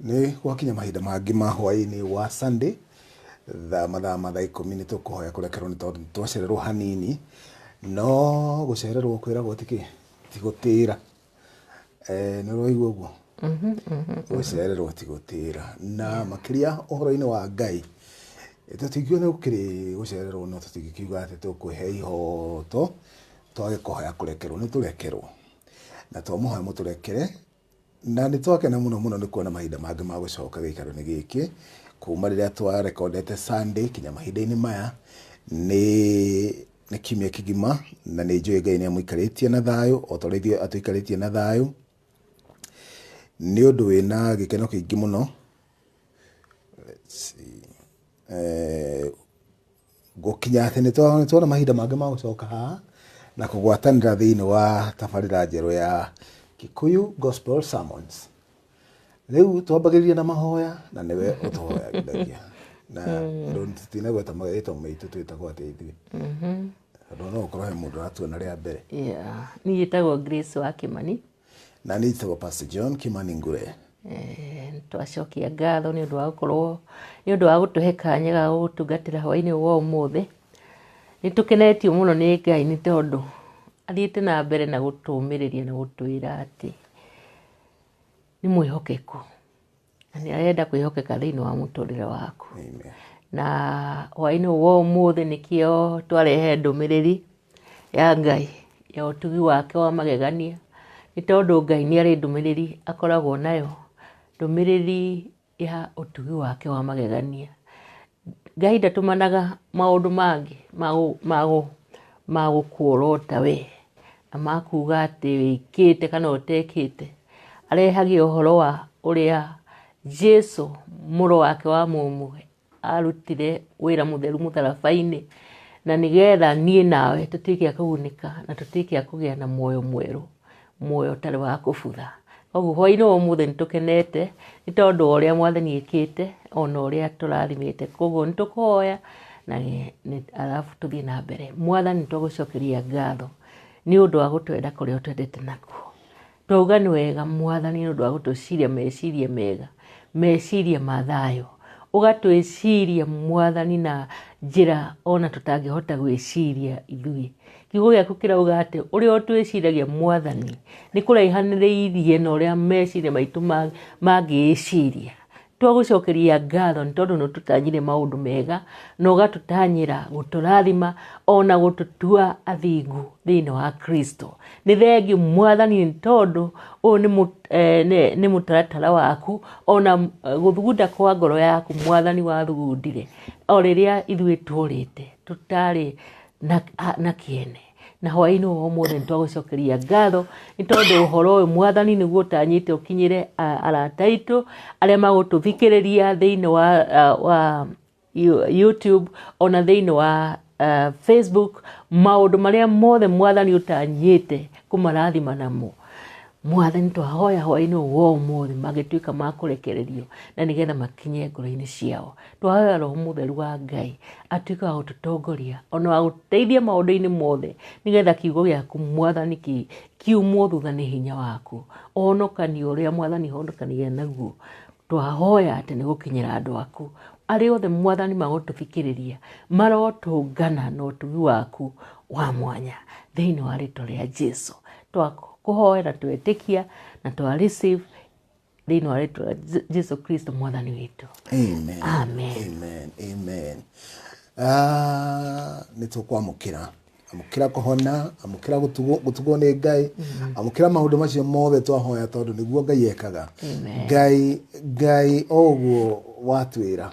Nĩ gwakinya mahinda mangĩ ma hwaĩ-inĩ wa Sunday, thaa mathaa ma thaa 10. Nĩ tũkũhoya kũrekerwo nĩ tondũ nĩ twacererwo hanini, no gũcererwo kwĩragwo ti kĩ? Ti gũtĩra. Nĩ ũraigua ũguo? Gũcererwo ti gũtĩra. Na makĩria ũhoro-inĩ wa Ngai, tũtingiuga nĩ gũkĩrĩ gũcererwo, no tũtingĩkiuga atĩ tũkwĩhe ihoto twage kũhoya kũrekerwo. Nĩ tũrekerwo. Na twamũhoya mũtũrekere. Na nĩ twakena mũno mũno nĩ kuona mahinda mangĩ ma gũcoka gĩikaro-inĩ gĩkĩ, kuma rĩrĩa twarekondete Sunday kinya mahinda-inĩ maya, nĩ kiumia kĩgima, na nĩ njũĩ Ngai nĩ amũikarĩtie na thayũ o ta ũrĩa ithuĩ atũikarĩtie na thayũ. Nĩ ũndũ wĩna gĩkeno kĩingĩ mũno. Let's see. Gũkinya atĩ nĩ tuona mahinda mangĩ ma gũcoka haha na kũgwatanĩra thĩinĩ wa tabarĩra njerũ ya Kikuyu Gospel Sermons. Rĩu twambagĩrĩria na mahoya na nĩwe ũtũhoyagithagia. Na tũtinagweta marĩtwa maitũ, twĩtagwo atĩa ithuĩ? Tondũ no ũkorwo he mũndũ ũratuona rĩa mbere. Yeah. Niĩ njĩtagwo Grace wa Kĩmani. Na niĩ njĩtagwo Pastor John Kimani Ngure. Twacokia ngatho nĩ ũndũ wa gũkorwo, nĩ ũndũ wa gũtũhe kanya ga gũgũtungatĩra hwaĩ-inĩ ũyũ wa ũmũthĩ. Nĩ tũkenetio mũno nĩ Ngai nĩ tondũ athiĩte na mbere na gũtũũmĩrĩria na gũtwĩra atĩ nĩ mwĩhokeku na nĩ arenda kwĩhokeka thĩinĩ wa mũtũrĩre waku. Amen. Na hwaĩ-inĩ ũyũ wa ũmũthĩ nĩkĩo twarehe ndũmĩrĩri ya Ngai ya ũtugi wake wa magegania, nĩ tondũ Ngai nĩ arĩ ndũmĩrĩri akoragwo nayo, ndũmĩrĩri ya ũtugi wake wa magegania. Ngai ndatũmanaga maũndũ mangĩ ma gũkuorota we, na ma kuga atĩ wĩkĩte kana ũtekĩte. Arehagia ũhoro wa ũrĩa Jesu mũrũ wake wa mũmwe arutire wĩra mũtheru mũtharaba-inĩ, na nĩgetha niĩ nawe tũtuĩke a kũgunĩka na tũtuĩke a kũgĩa na muoyo mwerũ, muoyo ũtarĩ wa kũbutha. Koguo hwaĩ-inĩ wa ũmũthĩ nĩ tũkenete nĩ tondũ wa ũrĩa Mwathani ekĩte ona ũrĩa atũrathimĩte. Koguo nĩ tũkũhoya na arabu tũthiĩ na mbere. Mwathani, nĩ twagũcokeria ngatho nĩ ũndũ wa gũtwenda kũrĩa ũtwendete nakuo. Twauga nĩ wega Mwathani nĩ ũndũ wa gũtwĩciria meciria mega, meciria ma thayũ. Ũgatwĩciria Mwathani na njĩra ona tũtangĩhota gwĩciria ithuĩ. Kiugo gĩaku kĩrauga atĩ ũrĩa ũtwĩciragia Mwathani nĩ kũraihanĩrĩirie na ũrĩa meciria maitũ mangĩĩciria. Twagũcokeria ngatho nĩ tondũ nĩ ũtũtanyĩire maũndũ mega na ũgatũtanyĩra gũtũrathima ona gũtũtua athingu thĩinĩ wa Kristo. Nĩ thengiũ Mwathani nĩ tondũ ũyũ nĩ mũtaratara waku ona gũthugunda kwa ngoro yaku Mwathani wathugundire o rĩrĩa ithuĩ tuorĩte tũtarĩ na kĩene. Na hwaĩ-inĩ wa ũmũthĩ nĩ twagũcokeria ngatho nĩ tondũ ũhoro ũyũ Mwathani nĩguo ũtanyĩte ũkinyĩre arata aitũ arĩa magũtũthikĩrĩria thĩinĩ wa YouTube ona thĩinĩ wa Facebook, maũndũ marĩa mothe Mwathani ũtanyĩte kũmarathima namo. Mwathani, twahoya hwaĩ-inĩ ũyũ wa ũmũthĩ magĩtuĩka ma kũrekererio na nĩgetha makinye ngoro-inĩ ciao. Twahoya Roho Mũtheru wa Ngai atuĩke wa gũtũtongoria ona wa gũtũteithia maũndũ-inĩ mothe, nĩgetha kiugo gĩaku Mwathani kiumwo thutha nĩ hinya waku. Ũhonokanio ũrĩa Mwathani ũhonokanagia naguo, twahoya atĩ nĩ gũkinyĩra andũ aku arĩa othe Mwathani magũtũthikĩrĩria, marotũngana na ũtugi waku wa mwanya thĩinĩ wa rĩtwa rĩa Jesu. Twakũhoya na twetĩkia na twa receive thĩinĩ wa rĩtwa rĩa Jesu Kristo Mwathani witũ. Amen. Amen. Amen. Amen. Nĩ tũkwamũkĩra, amũkĩra kũhona, amũkĩra gũtugwo nĩ Ngai, amũkĩra maũndũ macio mothe twahoya, tondũ nĩguo Ngai ekaga. Amen. Ngai o ũguo watwĩra.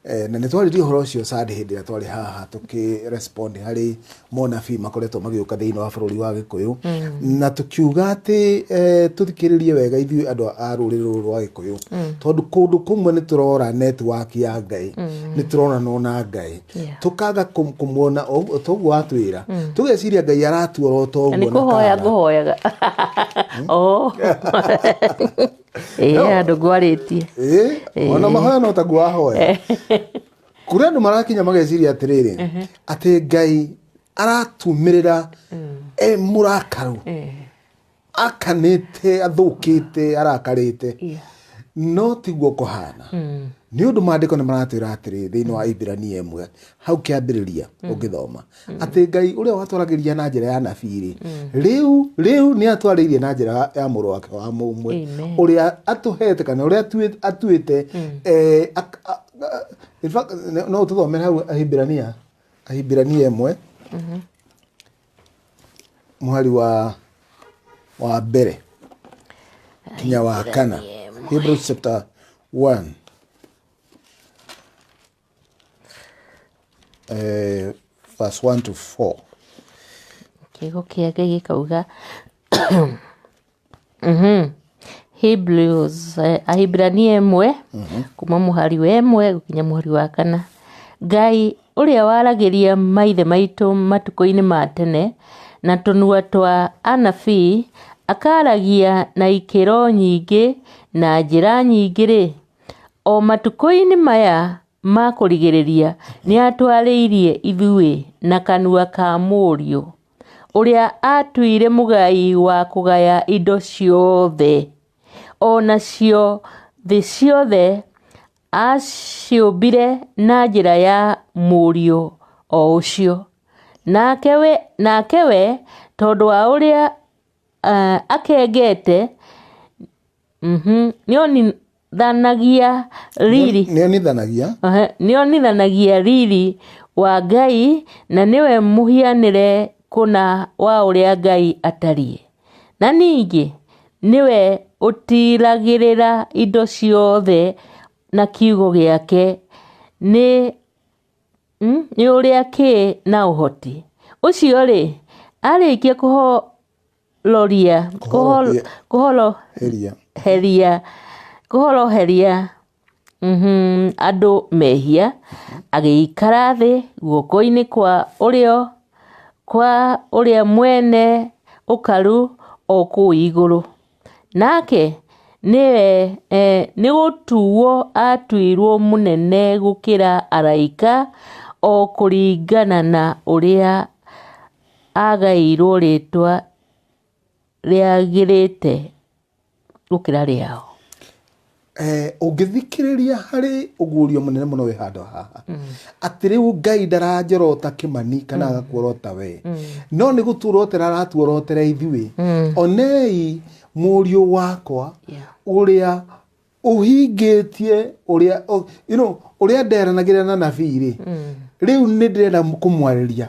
Na nĩ twaririe ũhoro ũcio Sunday hĩndĩ ĩrĩa twarĩ haha tũkĩ respond harĩ monabii makoretwo magĩũka thĩinĩ wa bũrũri wa Gĩkũyũ, na tũkiuga atĩ tũthikĩrĩrie wega ithuĩ andũ a rũrĩrĩ rũrũ rwa Gĩkũyũ, tondũ kũndũ kũmwe nĩ tũrora network ya Ngai, nĩ tũronanwo na Ngai, tũkaga kũmuona toguo watwĩra, tũgeciria Ngai aratuorota Na nĩ ũguo na kũhoya kara. Ngũhoyaga. Oh. Ĩĩ, No. Handũ ngwarĩtie. Ĩĩ, ona mahoya no taguo wahoya. Kũrĩ andũ marakinya mageciria atĩrĩrĩ, atĩ Ngai aratumĩrĩra e mũrakaru, akanĩte, athũkĩte, arakarĩte. No tiguo kũhana, nĩ ũndũ maandĩko nĩ maratwĩra atĩrĩ thĩinĩ wa Ibirania 1 hau kĩambĩrĩria, ũngĩthoma atĩ Ngai ũrĩa watwaragĩria na njĩra ya nabii rĩ, rĩu nĩ atwarĩirie na njĩra ya mũrũ wake wa mũmwe, Amen. ũrĩa atũhete kana ũrĩa atuĩte in fact, no ũtũthomere hau Ahibirania 1 mũhari wa mbere kinya wa kana. Hebrews chapter 1 verse 1 to 4. Kiugo kĩa Ngai gĩkauga, Hebrews, Ahibrania 1 kuma mũhari wa 1 gũkinya mũhari wa 4. Ngai ũrĩa waragĩria maithe maitũ matukũ-inĩ ma tene na tũnua twa anabii, akaragia na ikĩro nyingĩ na njĩra nyingĩ rĩ, o matukũ-inĩ maya ma kũrigĩrĩria nĩ atwarĩirie ithuĩ na kanua ka mũriũ, ũrĩa atuire mũgai wa kũgaya indo ciothe, o nacio thĩ ciothe aciũmbire na njĩra ya mũriũ o ũcio. Nake we tondũ wa ũrĩa akengete, nĩonithanagia riri, nĩonithanagia, nĩonithanagia riri wa Ngai, na nĩwe mũhianĩre kũna wa ũrĩa Ngai atariĩ. Na ningĩ nĩwe ũtiragĩrĩra indo ciothe na kiugo gĩake, nĩ ũrĩa kĩ na ũhoti. Ũcio rĩ, arĩkia kũhoroheria andũ mehia, agĩikara thĩ guoko-inĩ kwa ũrĩo kwa ũrĩa mwene ũkaru o kũu igũrũ. Nake nĩwe nĩgũtuo atuirwo mũnene gũkĩra araika, o kũringana na ũrĩa agaĩirwo rĩtwa rĩagĩrĩte gũkĩra rĩao. Ũngĩthikĩrĩria harĩ ũguũrio mũnene mũno wĩ handũ haha, atĩ rĩu Ngai ndaranjorota Kĩmani kana agakuorota we, no nĩ gũtuorotera aratuorotera ithuĩ. Onei mũriũ wakwa ũrĩa ũhingĩtie ũrĩa you know, ũrĩa nderanagĩra na nabii rĩ, rĩu nĩ ndĩrenda kũmwarĩria.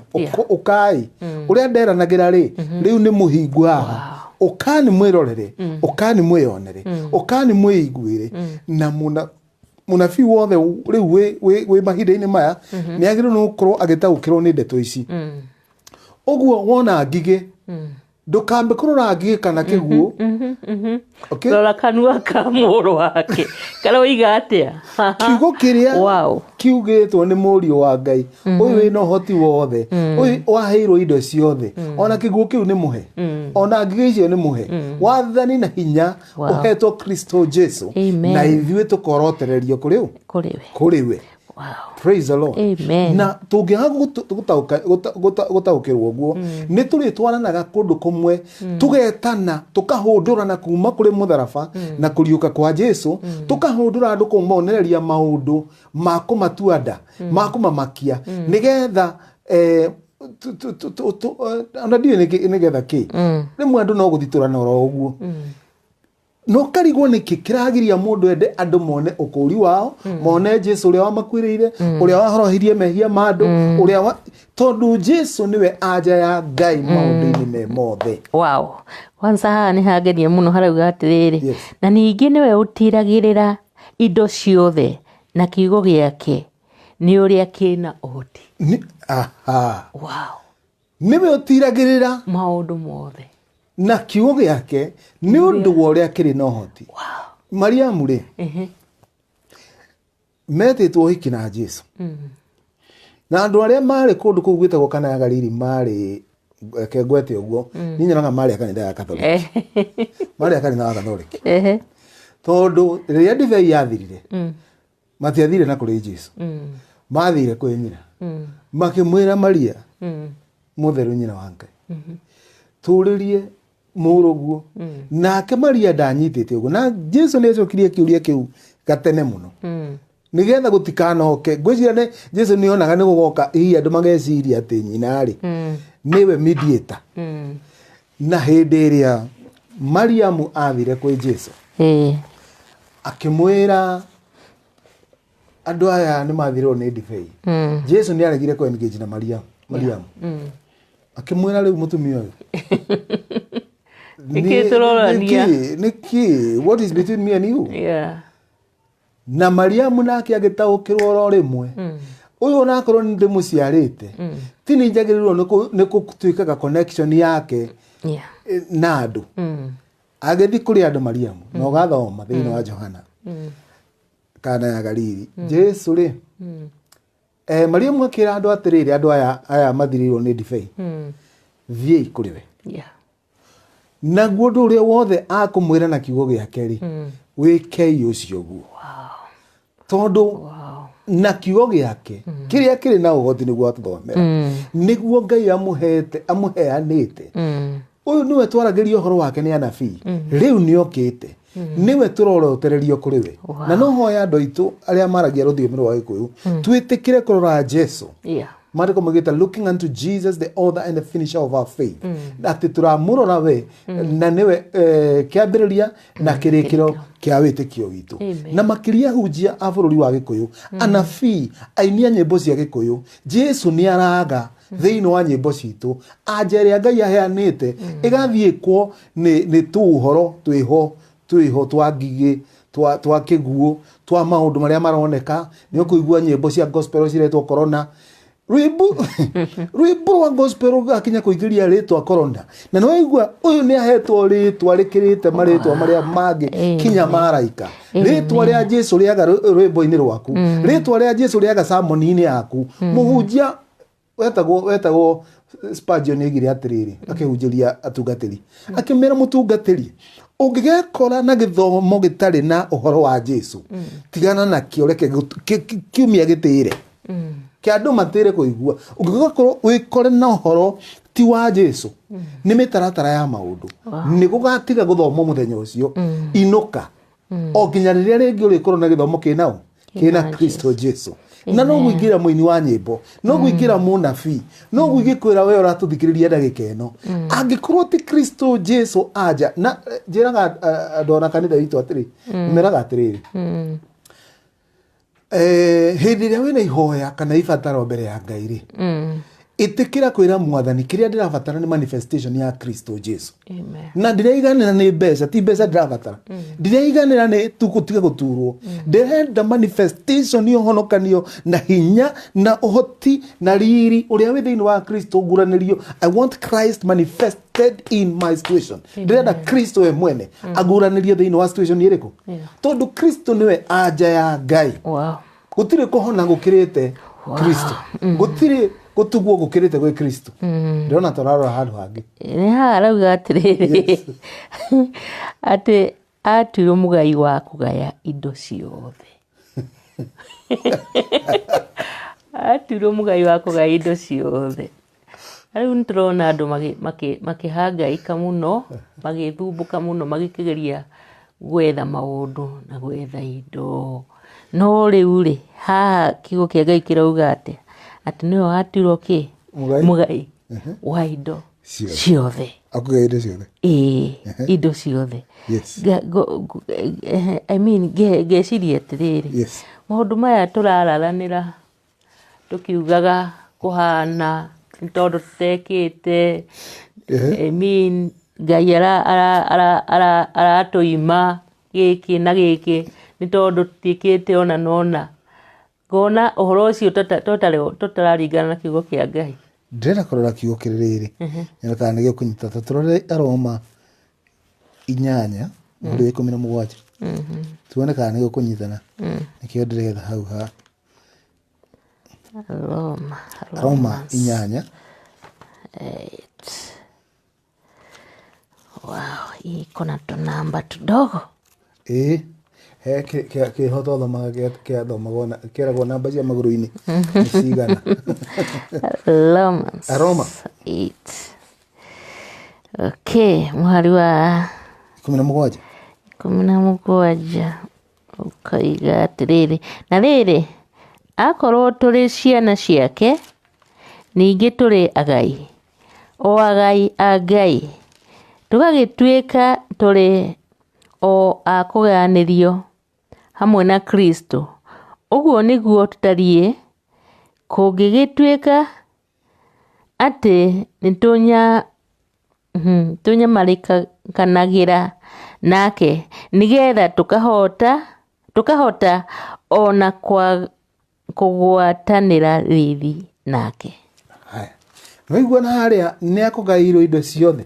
Ũkai, ũrĩa nderanagĩra rĩ, rĩu nĩ mũhingu haha. Ũkani mwĩrorere, ũkani mwĩyonere, ũkani mwĩiguĩre. Na mũnabii wothe rĩu wĩ mahinda-inĩ maya nĩ agĩrĩirwo nĩ gũkorwo agĩtaũkĩrwo nĩ ndeto ici. Ũguo wona ngigĩ, ndũkambe kũrora ngigĩ kana kĩguũ. Okay? Rora kanua ka mũrũ wake karoiga atĩa. Kiugo kĩrĩa kiugĩtwo nĩ mũriũ wa Ngai, ũyũ wĩna ũhoti wothe, ũyũ waheirwo indo ciothe, ona kĩguũ kĩu nĩ mũhe, ona ngigĩ icio nĩ mũhe, wathani na hinya ũhetwo Kristo Jesu, Amen. na ithuĩ tũkorotererio kũrĩ ũ? Kũrĩ we. Kũrĩ we. Praise the Lord. Amen. Na tũngĩaga gũtaũkĩrwo ũguo, nĩ tũrĩtwaranaga kũndũ kũmwe, tũgetana, tũkahũndũrana kuma kũrĩ mũtharaba na kũriũka kwa Jesu, tũkahũndũra andũ kũmonereria maũndũ ma kũmatua nda, ma kũmamakia, nĩgetha, ona ndiũĩ nĩgetha kĩ. Rĩmwe andũ no gũthitũrana oro ũguo. No karigwo nĩkĩ kĩragiria mũndũ ende andũ mone ũkũũri wao, mone Jesu ũrĩa wamakuĩrĩire, ũrĩa wahorohirie mehia ma andũ, ũrĩa wa-, tondũ Jesu nĩwe anja ya Ngai maũndũ-inĩ me mothe. Wow. Kwanza haha nĩ hangenia mũno harauga atĩrĩrĩ, na ningĩ nĩwe ũtiragĩrĩra indo ciothe na kiugo gĩake nĩ ũrĩa kĩna ũhoti. Aha. Wow. Nĩwe ũtiragĩrĩra maũndũ mothe na kiugo gĩake nĩ ũndũ wa ũrĩa kĩrĩ na ũhoti. Wow. Mariamu rĩ, metĩtwo ũhiki na Jesu. Na andũ arĩa marĩ kũndũ kũu gwĩtagwo Kana ya Galili marĩ, reke ngwete ũguo, niĩ nyonaga marĩ a kanitha ya Katholiki. Marĩ a kanitha wa Katholiki. Tondũ rĩrĩa ndibei yathirire, matiathire na kũrĩ Jesu. Mathire kwĩ nyina. Makĩmwĩra Maria, mũtheru nyina wa Ngai, tũrĩrie Mũrũguo. Nake Maria ndanyitĩte ũguo, na Jesu nĩ acokirie kĩũria kĩu gatene mũno nĩgetha gũtikanoke. Ngwĩciria nĩ Jesu nĩ onaga nĩ gũgoka hihi andũ mageciria atĩ nyina rĩ nĩwe mediator. Na hĩndĩ ĩrĩa Mariamu athire kwĩ Jesu akĩmwĩra andũ aya nĩ mathirwo nĩ ndibei, Jesu nĩ aregire kũ engage na Mariamu. Mariamu akĩmwĩra, rĩu mũtumia ũyũ, Nĩkĩ tũrorania? Nĩkĩ, what is between me and you? Na Mariamu nake agĩtaũkĩrwo oro rĩmwe, ũyũ onakorwo nĩ ndĩmũciarĩte, ti nĩ njagĩrĩirwo nĩ gũtuĩkaga connection yake na andũ. Agĩthiĩ kũrĩ andũ Mariamu, na ũgathoma thĩinĩ wa Johana kana ya Galili, Jesu rĩ, Mariamu akĩra andũ atĩrĩrĩ, andũ aya mathirĩirwo nĩ ndibei, thiĩi kũrĩ we, naguo ũndũ ũrĩa wothe akũmwĩra na kiugo gĩake rĩ, wĩkei ũcio guo, tondũ na kiugo gĩake kĩrĩa kĩrĩ na ũhoti nĩguo atũthomera, nĩguo Ngai amũhete, amũheanĩte. Ũyũ nĩwe twaragĩria ũhoro wake nĩ anabii, rĩu nĩ okĩte, nĩwe tũrorotererio kũrĩ we. Na no hoya andũ aitũ arĩa maragia rũthiomi rwa Gĩkũyũ twĩtĩkĩre kũrora Jesu. Maandĩko maugĩte, "Looking unto Jesus, the author and the finisher of our faith," atĩ tũramũrora we na nĩwe kĩambĩrĩria na kĩrĩkĩro kĩa wĩtĩkio witũ. Amen. Na makĩria hunjia a bũrũri wa Gĩkũyũ, anabii, aini a nyĩmbo cia Gĩkũyũ, Jesu nĩ araga thĩinĩ wa nyĩmbo citũ. Anja ĩrĩa Ngai aheanĩte ĩgathiĩkwo nĩ tũũhoro twĩho twĩho twa ngigĩ, twa kĩguũ, twa maũndũ marĩa maroneka. Nĩ ũkũigua nyĩmbo cia gospel ciretwo corona. Rwĩmbo rwa gospel rũgakinya kũingĩria rĩtwa corona, na nĩ waigua ũyũ nĩ ahetwo rĩtwa rĩkĩrĩte marĩtwa marĩa mangĩ kinya maraika. Rĩtwa rĩa Jesu rĩaga rwĩmbo-inĩ rwaku, rĩtwa rĩa Jesu rĩaga sermon-inĩ yaku. Mũhunjia wetagwo Spurgeon oigire atĩrĩrĩ, akĩhunjĩria atungatĩri, akĩmera, mũtungatĩri ũngĩgekora na gĩthomo gĩtarĩ na ũhoro wa Jesu, tigana nakĩo, reke kiumia gĩtĩre kĩa andũ matĩre kũigua. Ũngĩgakorwo wĩkore na ũhoro ti wa Jesu, nĩ mĩtaratara ya maũndũ, nĩ gũgatiga gũthomwo mũthenya ũcio. Inũka o nginya rĩrĩa rĩngĩ ũrĩkorwo na gĩthomo kĩnao kĩna Kristo Jesu. Na no gwĩkĩra mũini wa nyĩmbo, no gwĩkĩra mũnabii, no gwĩgĩkwĩra we ũratũthikĩrĩria ndagĩka ĩno, angĩkorwo ti Kristo Jesu anja. Na njĩraga andũ ona kanitha witũ atĩrĩ, meraga atĩrĩrĩ, hĩndĩ ĩrĩa wĩna ihoya kana ibataro mbere ya Ngai rĩ, ĩtĩkĩra kwĩra Mwathani, kĩrĩa ndĩrabatara nĩ manifestation ya Kristo Jesu. Amen. Na ndiraiganĩra nĩ mbeca, ti mbeca ndĩrabatara, ndiraiganĩra nĩ tu gũtiga gũturwo, ndĩrenda manifestation ya ũhonokanio na hinya na ũhoti na riri ũrĩa wĩ thĩinĩ wa Kristo nguranĩrio. I want Christ manifested in my situation. Ndĩrenda Kristo we mwene aguranĩrio thĩinĩ wa situation ĩrĩkũ, tondũ Kristo nĩwe anja ya Ngai. Gũtirĩ kũhona gũkĩrĩte Kristo, gũtirĩ gũtugwo gũkĩrĩte gwĩ Kristo. Ndĩrona tũrarora handũ hangĩ. Nĩ haha arauga atĩrĩrĩ, atĩ atuirwo mũgai wa kũgaya indo ciothe. Atuirwo mũgai wa kũgaya indo ciothe. Rĩu nĩ tũrona andũ makĩhangaika mũno, magĩthumbũka mũno, magĩkĩgeria gwetha maũndũ na gwetha indo. No rĩu rĩ, haha kiugo kĩa Ngai kĩrauga atĩa? Atĩ nĩwe watuirwo kĩ? Mũgai. Mũgai wa indo ciothe. Ciothe. Akũgaya indo ciothe. Ĩĩ, indo ciothe. I mean, ngeciria atĩrĩrĩ, maũndũ maya tũrararanĩra tũkiugaga kũhana nĩ tondũ tũtekĩte. I mean, Ngai aratũima gĩkĩ na gĩkĩ nĩ tondũ tũtiĩkĩte ona na ona. Ngona ũhoro ũcio tũtararingana na kiugo kĩa Ngai. Ndĩrenda kũrora kiugo kĩrĩrĩ nyone kana nĩ gĩkũnyita. Ta tũrore Aroma 8 mũhari wa 17, tuone kana nĩ gĩkũnyitana. Nĩkĩo ndĩretha hau ha Roma. Roma 8. Eight. Wow, hii iko na tunamba tudogo. Ĩĩ, he kĩho twathomaga kĩathomagwo kĩeragwo namba cia magũrũ-inĩ nĩ cigana. Romans. Roma. 8. Okay, mũhari wa 17. 17 ũkoiga atĩrĩrĩ, na rĩrĩ, akorwo tũrĩ ciana ciake, ningĩ tũrĩ agai, o agai a Ngai, tũgagĩtuĩka tũrĩ o a kũgayanĩrio hamwe na Kristo. Ũguo nĩguo tũtariĩ, kũngĩgĩtuĩka atĩ nĩ tũnyamarĩkanagĩra nake, nĩgetha tũkahota ona kũgwatanĩra riri nake. Haya, nĩwaigua na harĩa nĩ akũgaĩirwo indo ciothe.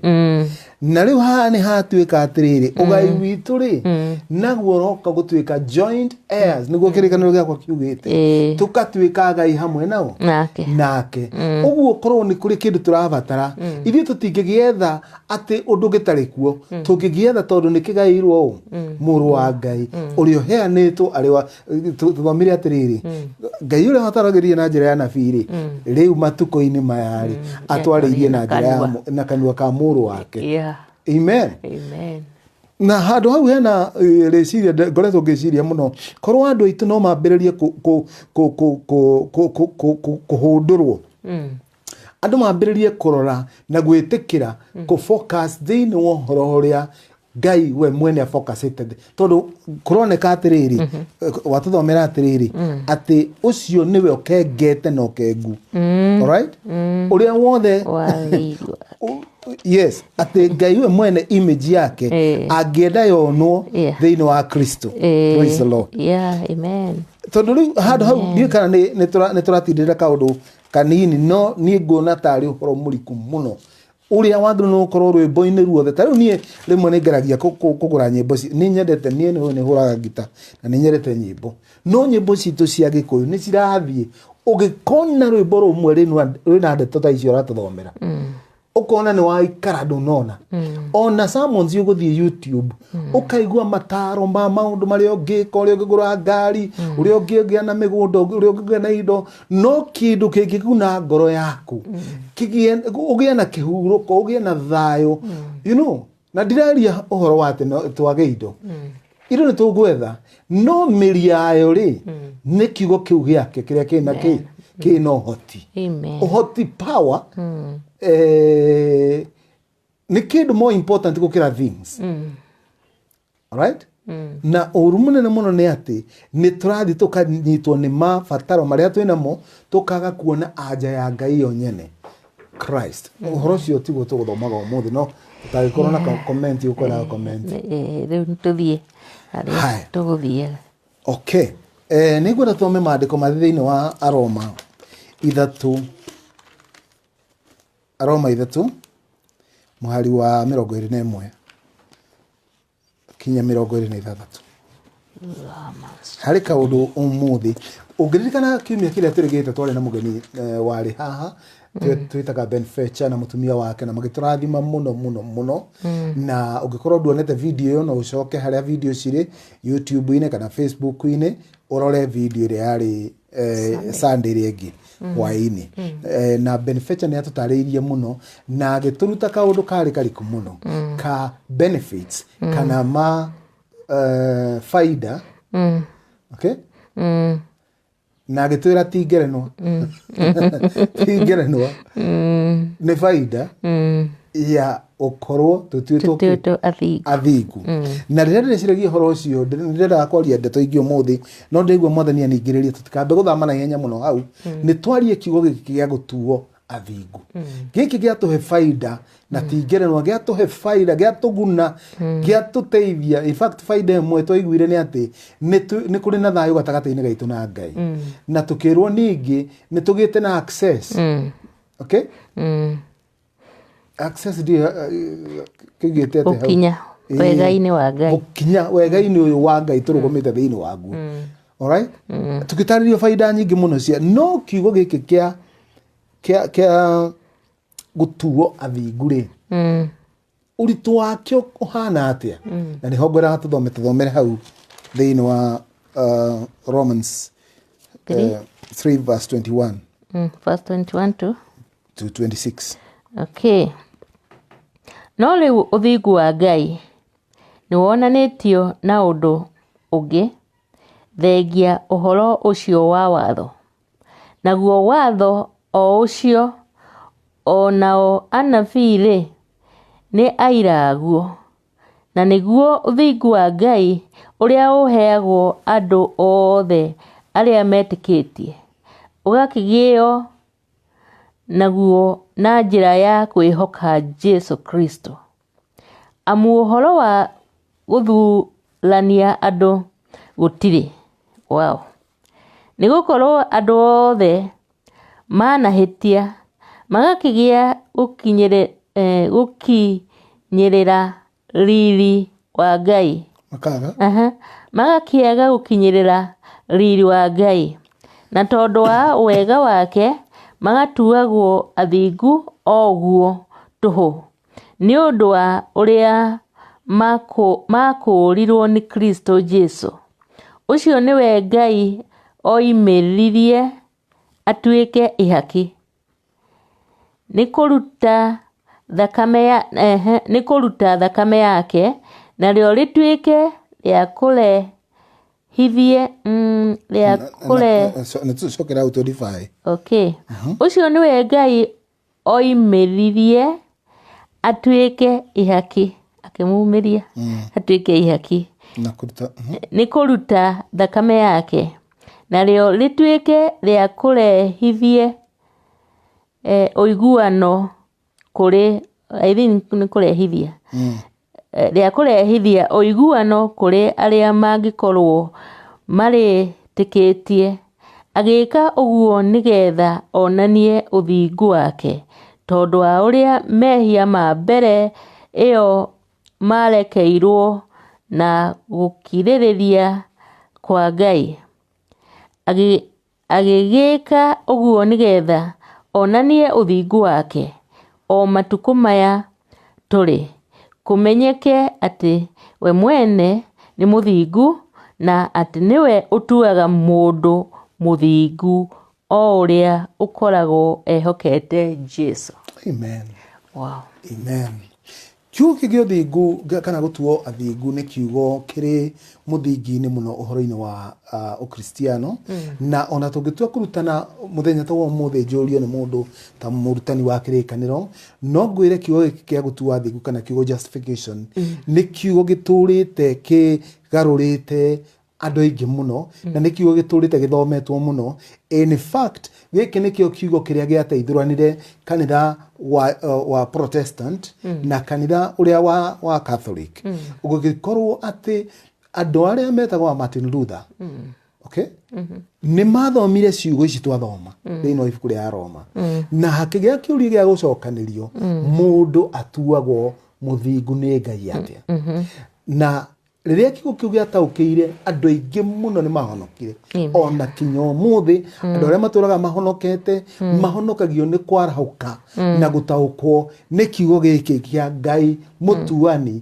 Na rĩu haha nĩ hatuĩka atĩrĩrĩ, ũgai witũ rĩ, naguo ũroka gũtuĩka joint heirs, nĩguo kĩrĩkanĩro gĩakwa kiugĩte, tũkatuĩka agai hamwe nao nake. Nake. Ũguo korwo nĩ kũrĩ kĩndũ tũrabatara, ithuĩ tũtingĩgĩetha atĩ ũndũ gĩtarĩ kuo, tũngĩgĩetha tondũ nĩ kĩgaĩirwo ũ mũrũ wa Ngai ũrĩa ũheanĩtwo arĩ wa tũthomire atĩrĩrĩ, Ngai ũrĩa wataragĩria na njĩra ya nabii rĩ, rĩu matukũ-inĩ maya rĩ, atwarĩirie na njĩra ya kanua. Na kanua ka mũrũ wake. Amen. Amen. Na handũ hau hena rĩciria ngoretwo ngĩciria mũno, korwo andũ aitũ no mambĩrĩrie kũhũndũrwo, andũ mambĩrĩrie kũrora na gwĩtĩkĩra kũ focus thĩinĩ wa ũhoro ũrĩa Ngai we mwene afocusĩte, tondũ kũroneka atĩrĩrĩ, watũthomera atĩrĩrĩ, atĩ ũcio nĩwe ũkengete na ũkengu. Alright? Ũrĩa wothe wa riri. Yes, atĩ Ngai we mwene image yake angĩenda yonwo thĩinĩ wa Kristo. Praise the Lord. Yeah, amen. Tondũ rĩu handũ hau ndiũĩ kana nĩ tũratindĩrĩra kaũndũ kanini, no niĩ nguona tarĩ ũhoro mũriku mũno ũrĩa wagĩrĩirwo nĩ gũkorwo rwĩmbo-inĩ ruothe. Ta rĩu niĩ rĩmwe nĩ ngeragia kũgũra nyĩmbo nĩ nyendete, niĩ nĩ hũraga ngita na nĩ nyendete nyĩmbo, no nyĩmbo citũ cia Gĩkũyũ nĩ cirathiĩ ũgĩkona rwĩmbo rũmwe rwĩna ndeto ta icio ũratũthomera, ũkona nĩ waikara ndũnona. Ona sermons ũgũthiĩ YouTube, ũkaigua mataro ma maũndũ marĩa ũngĩka, ũrĩa ũngĩgũra ngari, ũrĩa ũngĩgĩa na mĩgũnda, ũrĩa ũngĩgĩa na indo, no kĩndũ kĩngĩguna ngoro yaku, ũgĩe na kĩhurũko, ũgĩe na thayũ. Na ndiraria ũhoro wa atĩ no twage indo, indo nĩ tũgwetha, no mĩri yayo rĩ, nĩ kiugo kĩu gĩake kĩrĩa kĩna kĩna ũhoti. Amen. Ũhoti, power, nĩ kĩndũ more important gũkĩra things. Alright? Na ũru mũnene mũno nĩ atĩ nĩ tũrathiĩ tũkanyitwo nĩ mabataro marĩa twĩ namo, tũkaga kuona anja ya Ngai yo nyene, Christ. Ũhoro ũcio tiguo tũgũthomaga ũmũthĩ, no ũtangĩkorwo na comment, ũkwenda comment. Rĩu nĩ tũthiĩ harĩa Haya. tũgũthiaga. Okay, nĩ ngwenda tũthome maandĩko marĩ thĩinĩ wa Aroma 3, Aroma 3 mũhari wa 21 kinya 26. Harĩ kaũndũ ũmũthĩ ũngĩririkana kiumia kĩrĩa tũrĩgĩte, twarĩ na mũgeni warĩ haha, twĩtaga Ben Fetcher na mũtumia wake, na magĩtũrathima mũno mũno mũno. Na ũngĩkorwo nduonete video ĩyo, no ũcoke harĩa video cirĩ, YouTube-inĩ kana Facebook-inĩ, ũrore video ĩrĩa yarĩ Sunday ĩrĩa ĩngĩ hwaĩ-inĩ. Na Ben Fetcher nĩ atũtarĩirie mũno na agĩtũruta kaũndũ karĩ kariku mũno ka benefits kana ma faida. Okay? Na agĩtwĩra ti ngerenwa, ti ngerenwa, nĩ baida ya gũkorwo tũtuĩtwo kĩ? Tũtuĩtwo athingu. Athingu. Na rĩrĩa ndĩreciragia ũhoro ũcio, ndĩrendaga kwaria ndeto ingĩ ũmũthĩ, no ndĩraigua Mwathani aningĩrĩrie tũtikambe gũthama na ihenya mũno hau, nĩ twarie kiugo gĩkĩ gĩa gũtuo athingu. Gĩkĩ gĩatũhe baida na ti ngerenwa, gĩatũhe baida, gĩatũguna, gĩatũteithia. In fact, baida ĩmwe twaiguire nĩ atĩ nĩ kũrĩ na thayũ gatagatĩ-inĩ gaitũ na Ngai, na tũkĩrwo ningĩ nĩ tũgĩte na access. Okay, access ndiũ kĩgĩte atĩ hau? Gũkinya wega-inĩ wa Ngai. Gũkinya wega-inĩ ũyũ wa Ngai tũrũgamĩte thĩinĩ waguo. Alright, tũgĩtarĩrio baida nyingĩ mũno cia no kiugo gĩkĩ kĩa gũtuo athingu rĩ, ũritũ wakĩo ũhana atĩa? Na nĩho ngwendaga tũthomere hau thĩinĩ wa Romans 3 verse 21 Verse 21 to to 26. Okay. No rĩu ũthingu wa Ngai nĩwonanĩtio na ũndũ ũngĩ, thengia ũhoro ũcio wa watho. Naguo watho o ũcio, o nao anabii-rĩ, nĩ aira aguo, na nĩguo ũthingu wa Ngai ũrĩa ũheagwo andũ othe arĩa metĩkĩtie, ũgakĩgĩo naguo na njĩra ya kwĩhoka Jesu Kristo. Amu ũhoro wa gũthurania andũ gũtirĩ. Wow. Nĩ gũkorwo andũ othe manahĩtia magakĩgĩa gũkinyĩrĩra riri wa Ngai. Makaga. Aha. Magakĩaga gũkinyĩrĩra riri wa Ngai. Na tondũ wa wega wake magatuagwo athingu o ũguo tũhũ, nĩ ũndũ wa ũrĩa makũũrirwo nĩ Kristo Jesu. Ũcio nĩwe Ngai oimĩririe atuĩke ihaki, nĩ kũruta thakame yake, narĩo rĩtuĩke rĩa kũrehithie rĩa kũre Nĩtũcokera hau 25. Okay. Ũcio nĩwe Ngai oimĩririe atuĩke ihaki, akĩmumĩria atuĩke ihaki, Na kũruta nĩ kũruta thakame yake, narĩo rĩtuĩke rĩa kũrehithie ũiguano kũrĩ, I think nĩ kũrehithia, rĩa kũrehithia ũiguano kũrĩ arĩa mangĩkorwo marĩtĩkĩtie, agĩka ũguo nĩgetha onanie ũthingu wake, tondũ wa ũrĩa mehia ma mbere ĩyo marekeirwo na gũkirĩrĩria kwa Ngai. Agĩgĩka ũguo nĩgetha onanie ũthingu wake o matukũ maya tũrĩ, kũmenyeke atĩ we mwene nĩ mũthingu, na atĩ nĩwe ũtuaga mũndũ mũthingu o ũrĩa ũkoragwo ehokete Jesu. Amen. Wow. Amen. Kiugo kĩngĩ kĩa ũthingu kana gũtuo athingu nĩ kiugo kĩrĩ mũthingi-inĩ mũno ũhoro-inĩ wa ũkristiano. Na ona tũngĩtua kũrutana mũthenya ta wa ũmũthĩ njũrio nĩ mũndũ ta mũrutani wa kĩrĩkanĩro, no ngwĩre kiugo gĩkĩ kĩa gũtuo athingu kana kiugo justification nĩ kiugo gĩtũrĩte kĩgarũrĩte andũ aingĩ mũno, na nĩ kiugo gĩtũrĩte gĩthometwo mũno. In fact, gĩkĩ nĩkĩo kiugo kĩrĩa gĩateithũranire kanitha wa Protestant na kanitha ũrĩa wa Catholic. Gũgĩkorwo atĩ andũ arĩa metagwo a Martin Luther, okay? Nĩ mathomire ciugo ici twathoma thĩinĩ wa ibuku rĩa Roma, na hakĩgĩa kĩũria gĩa gũcokanĩrio, mũndũ atuagwo mũthingu nĩ Ngai atĩa? Na rĩrĩa kiugo kĩu gĩataũkĩire andũ aingĩ mũno nĩ mahonokire. Ona kinya ũmũthĩ andũ arĩa matũraga mahonokete mahonokagio nĩ kwarahũka na gũtaũkwo nĩ kiugo gĩkĩ kĩa Ngai mũtuani,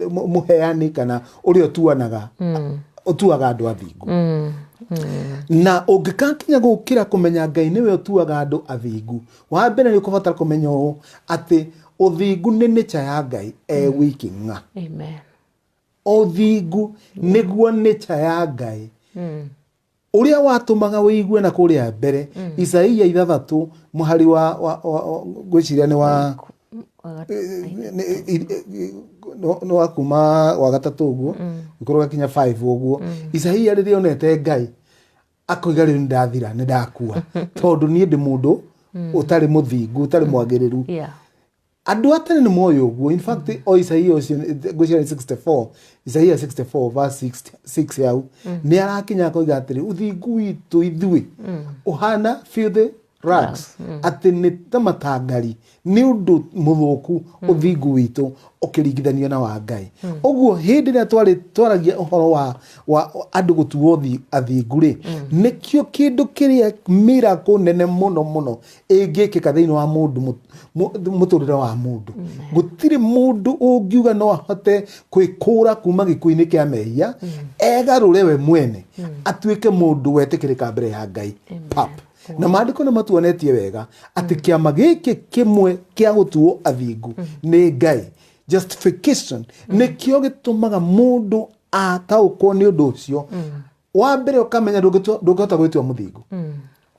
mũheani kana ũrĩa ũtuanaga, ũtuaga andũ athingu. Na ũngĩkakinya gũkĩra kũmenya Ngai nĩwe ũtuaga andũ athingu, wa mbere nĩ ũkũbatara kũmenya ũũ atĩ ũthingu nĩ nature ya Ngai e wiki ng'a. Amen. Ũthingu nĩguo nature ya Ngai. Ũrĩa watũmaga ũigue na kũrĩa mbere, Isaia 6 mũhari wa ngwĩciria nĩ wa nĩ wa kuma wa 3 ũguo, gũkorwo gakinya 5 ũguo. Isaia rĩrĩa onete Ngai akoiga rĩu nĩndathira, nĩndakua, tondũ niĩ ndĩ mũndũ ũtarĩ mũthingu, ũtarĩ mwagĩrĩru. Andũ a tene nĩ moĩ ũguo. In fact, o Isaia ũcio, ngwĩciria nĩ 64, Isaia 64 verse 6 hau, nĩ arakinya akoiga atĩrĩ, ũthingu witũ ithuĩ ũhana filthy rags, atĩ nĩ ta matangari, nĩ ũndũ mũthũku ũthingu witũ ũkĩringithanio na wa Ngai. Ũguo hĩndĩ ĩrĩa twaragia ũhoro wa andũ gũtuo athingu rĩ, nĩkĩo kĩndũ kĩrĩa miracle nene mũno mũno ĩngĩkĩka thĩinĩ wa mũndũ, mũtũrĩre wa mũndũ. Gũtirĩ mũndũ ũngiuga no ahote kwĩkũra kuma gĩkuũ-inĩ kĩa mehia, egarũre we mwene, atuĩke mũndũ wetĩkĩrĩka mbere ya Ngai. Pap. Na maandĩko nĩ matuonetie wega atĩ kĩama gĩkĩ kĩmwe kĩa gũtuo athingu nĩ Ngai, justification, nĩkĩo gĩtũmaga mũndũ ataũkwo nĩ ũndũ ũcio. Wa mbere ũkamenya ndũngĩhota gwĩtua mũthingu.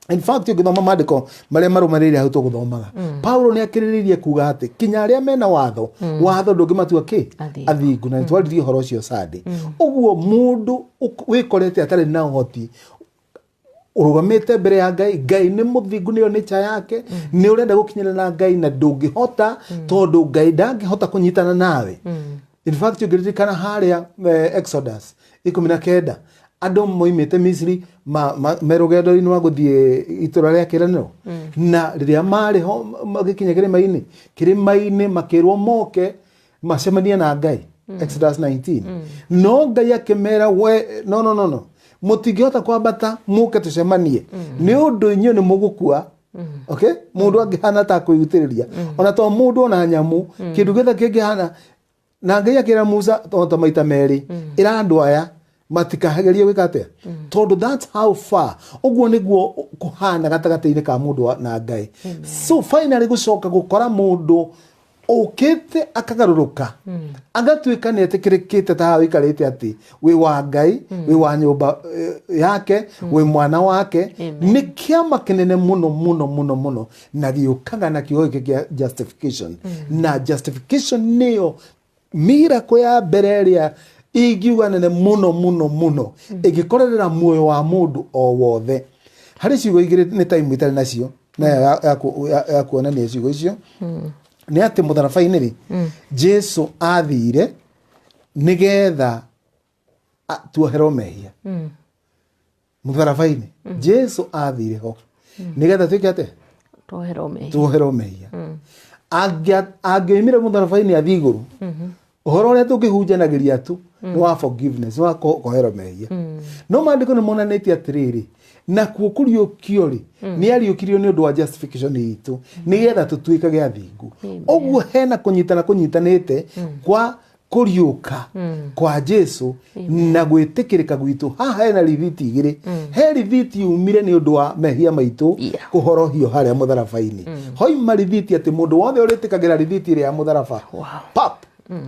In fact, ũngĩthoma maandĩko marĩa marũmĩrĩire hau tũgũthomaga, Paulo nĩ akĩrĩrĩirie kuga atĩ kinya arĩa mena watho, watho ndũngĩmatua kĩ? Athingu. Athingu. Na nĩtwaririe ũhoro ũcio Sunday. Ũguo mũndũ wĩkorete atarĩ na ũhoti, ũrũgamĩte mbere ya Ngai, Ngai nĩ mũthingu, nĩyo nature yake, nĩ ũrenda gũkinyĩra na Ngai na ndũngĩhota, tondũ Ngai ndangĩhota kũnyitana nawe. In fact, ũngĩririkana harĩa Exodus 19, andũ moimĩte Misiri me rũgendo-inĩ rwa gũthiĩ itũra rĩa kĩĩranĩro, na rĩrĩa marĩ ho magĩkinya kĩrĩma-inĩ makĩrwo moke macemanie na Ngai, Exodus 19. No Ngai akĩmera, we no no no no mũtingĩhota kwambata mũke tũcemanie, nĩ ũndũ inyuĩ nĩ mũgũkua. Okay, mũndũ angĩhana ta kwĩgutĩrĩria, ona to mũndũ, ona nyamũ, kĩndũ gĩothe kĩngĩhana. Na Ngai akĩra Musa o ta maita merĩ, ĩra andũ aya matikagerie gwĩka atĩa, tondũ that's how far. Ũguo nĩguo kũhana gatagatĩ-inĩ ka mũndũ na Ngai. So finally gũcoka gũkora mũndũ ũkĩte akagarũrũka, agatuĩka nĩ etĩkĩrĩkĩte, ta haha ũikarĩte atĩ wĩ wa Ngai, wĩ wa nyũmba yake, wĩ mwana wake. Amen. Nĩ kĩama kĩnene mũno mũno mũno mũno, na gĩũkaga na kiugo gĩkĩ kĩa justification. Na justification nĩyo miracle ya mbere ĩrĩa ingiuga nene mũno mũno mũno ĩngĩkorerera muoyo wa mũndũ o wothe. Harĩ ciugo igĩrĩ, nĩ time itarĩ nacio na ya kuonania ciugo icio, nĩ atĩ mũtharaba-inĩ rĩ, Jesu athire nĩgetha tuoherwo mehia. Mũtharaba-inĩ Jesu athire ho nĩgetha twĩke atĩa? Tuoherwo mehia. Tuoherwo mehia. Angĩoimire mũtharaba-inĩ athiĩ igũrũ, ũhoro ũrĩa tũngĩhunjanagĩria tu nĩ wa forgiveness, nĩ wa kũherwo mehia. No maandĩko nĩ monanĩtie atĩrĩrĩ, nakuo kũriũkio rĩ, nĩ ariũkirio nĩ ũndũ wa justification itũ, nĩgetha tũtuĩkage athingu. Ũguo hena kũnyitana kũnyitanĩte kwa kũriũka kwa Jesu na gwĩtĩkĩrĩka gwitũ. Haha hena rithiti igĩrĩ. He rithiti yumire nĩ ũndũ wa mehia maitũ kũhorohio harĩa mũtharaba-inĩ. Hoima rithiti atĩ mũndũ wothe ũrĩtĩkagĩra rithiti ĩrĩa ya mũtharaba, pap,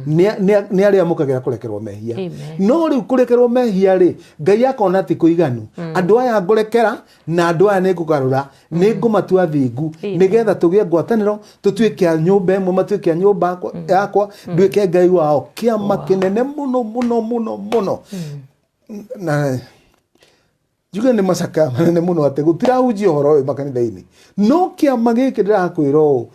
nĩ arĩamũkagĩra kũrekerwo mehia. Amen. No rĩu kũrekerwo mehia rĩ, Ngai akona ti kũiganu. Andũ aya ngũrekera, na andũ aya nĩ ngũgarũra, nĩ ngũmatua thingu, nĩgetha tũgĩe ngwatanĩro, tũtuĩke a nyũmba ĩmwe, matuĩke a nyũmba yakwa, nduĩke Ngai wao. Kĩama kĩnene mũno mũno mũno mũno, na njuge nĩ macakaya manene mũno atĩ gũtirahunjia ũhoro ũyũ makanitha-inĩ. No kĩama gĩkĩ ndĩrakwĩra ũũ,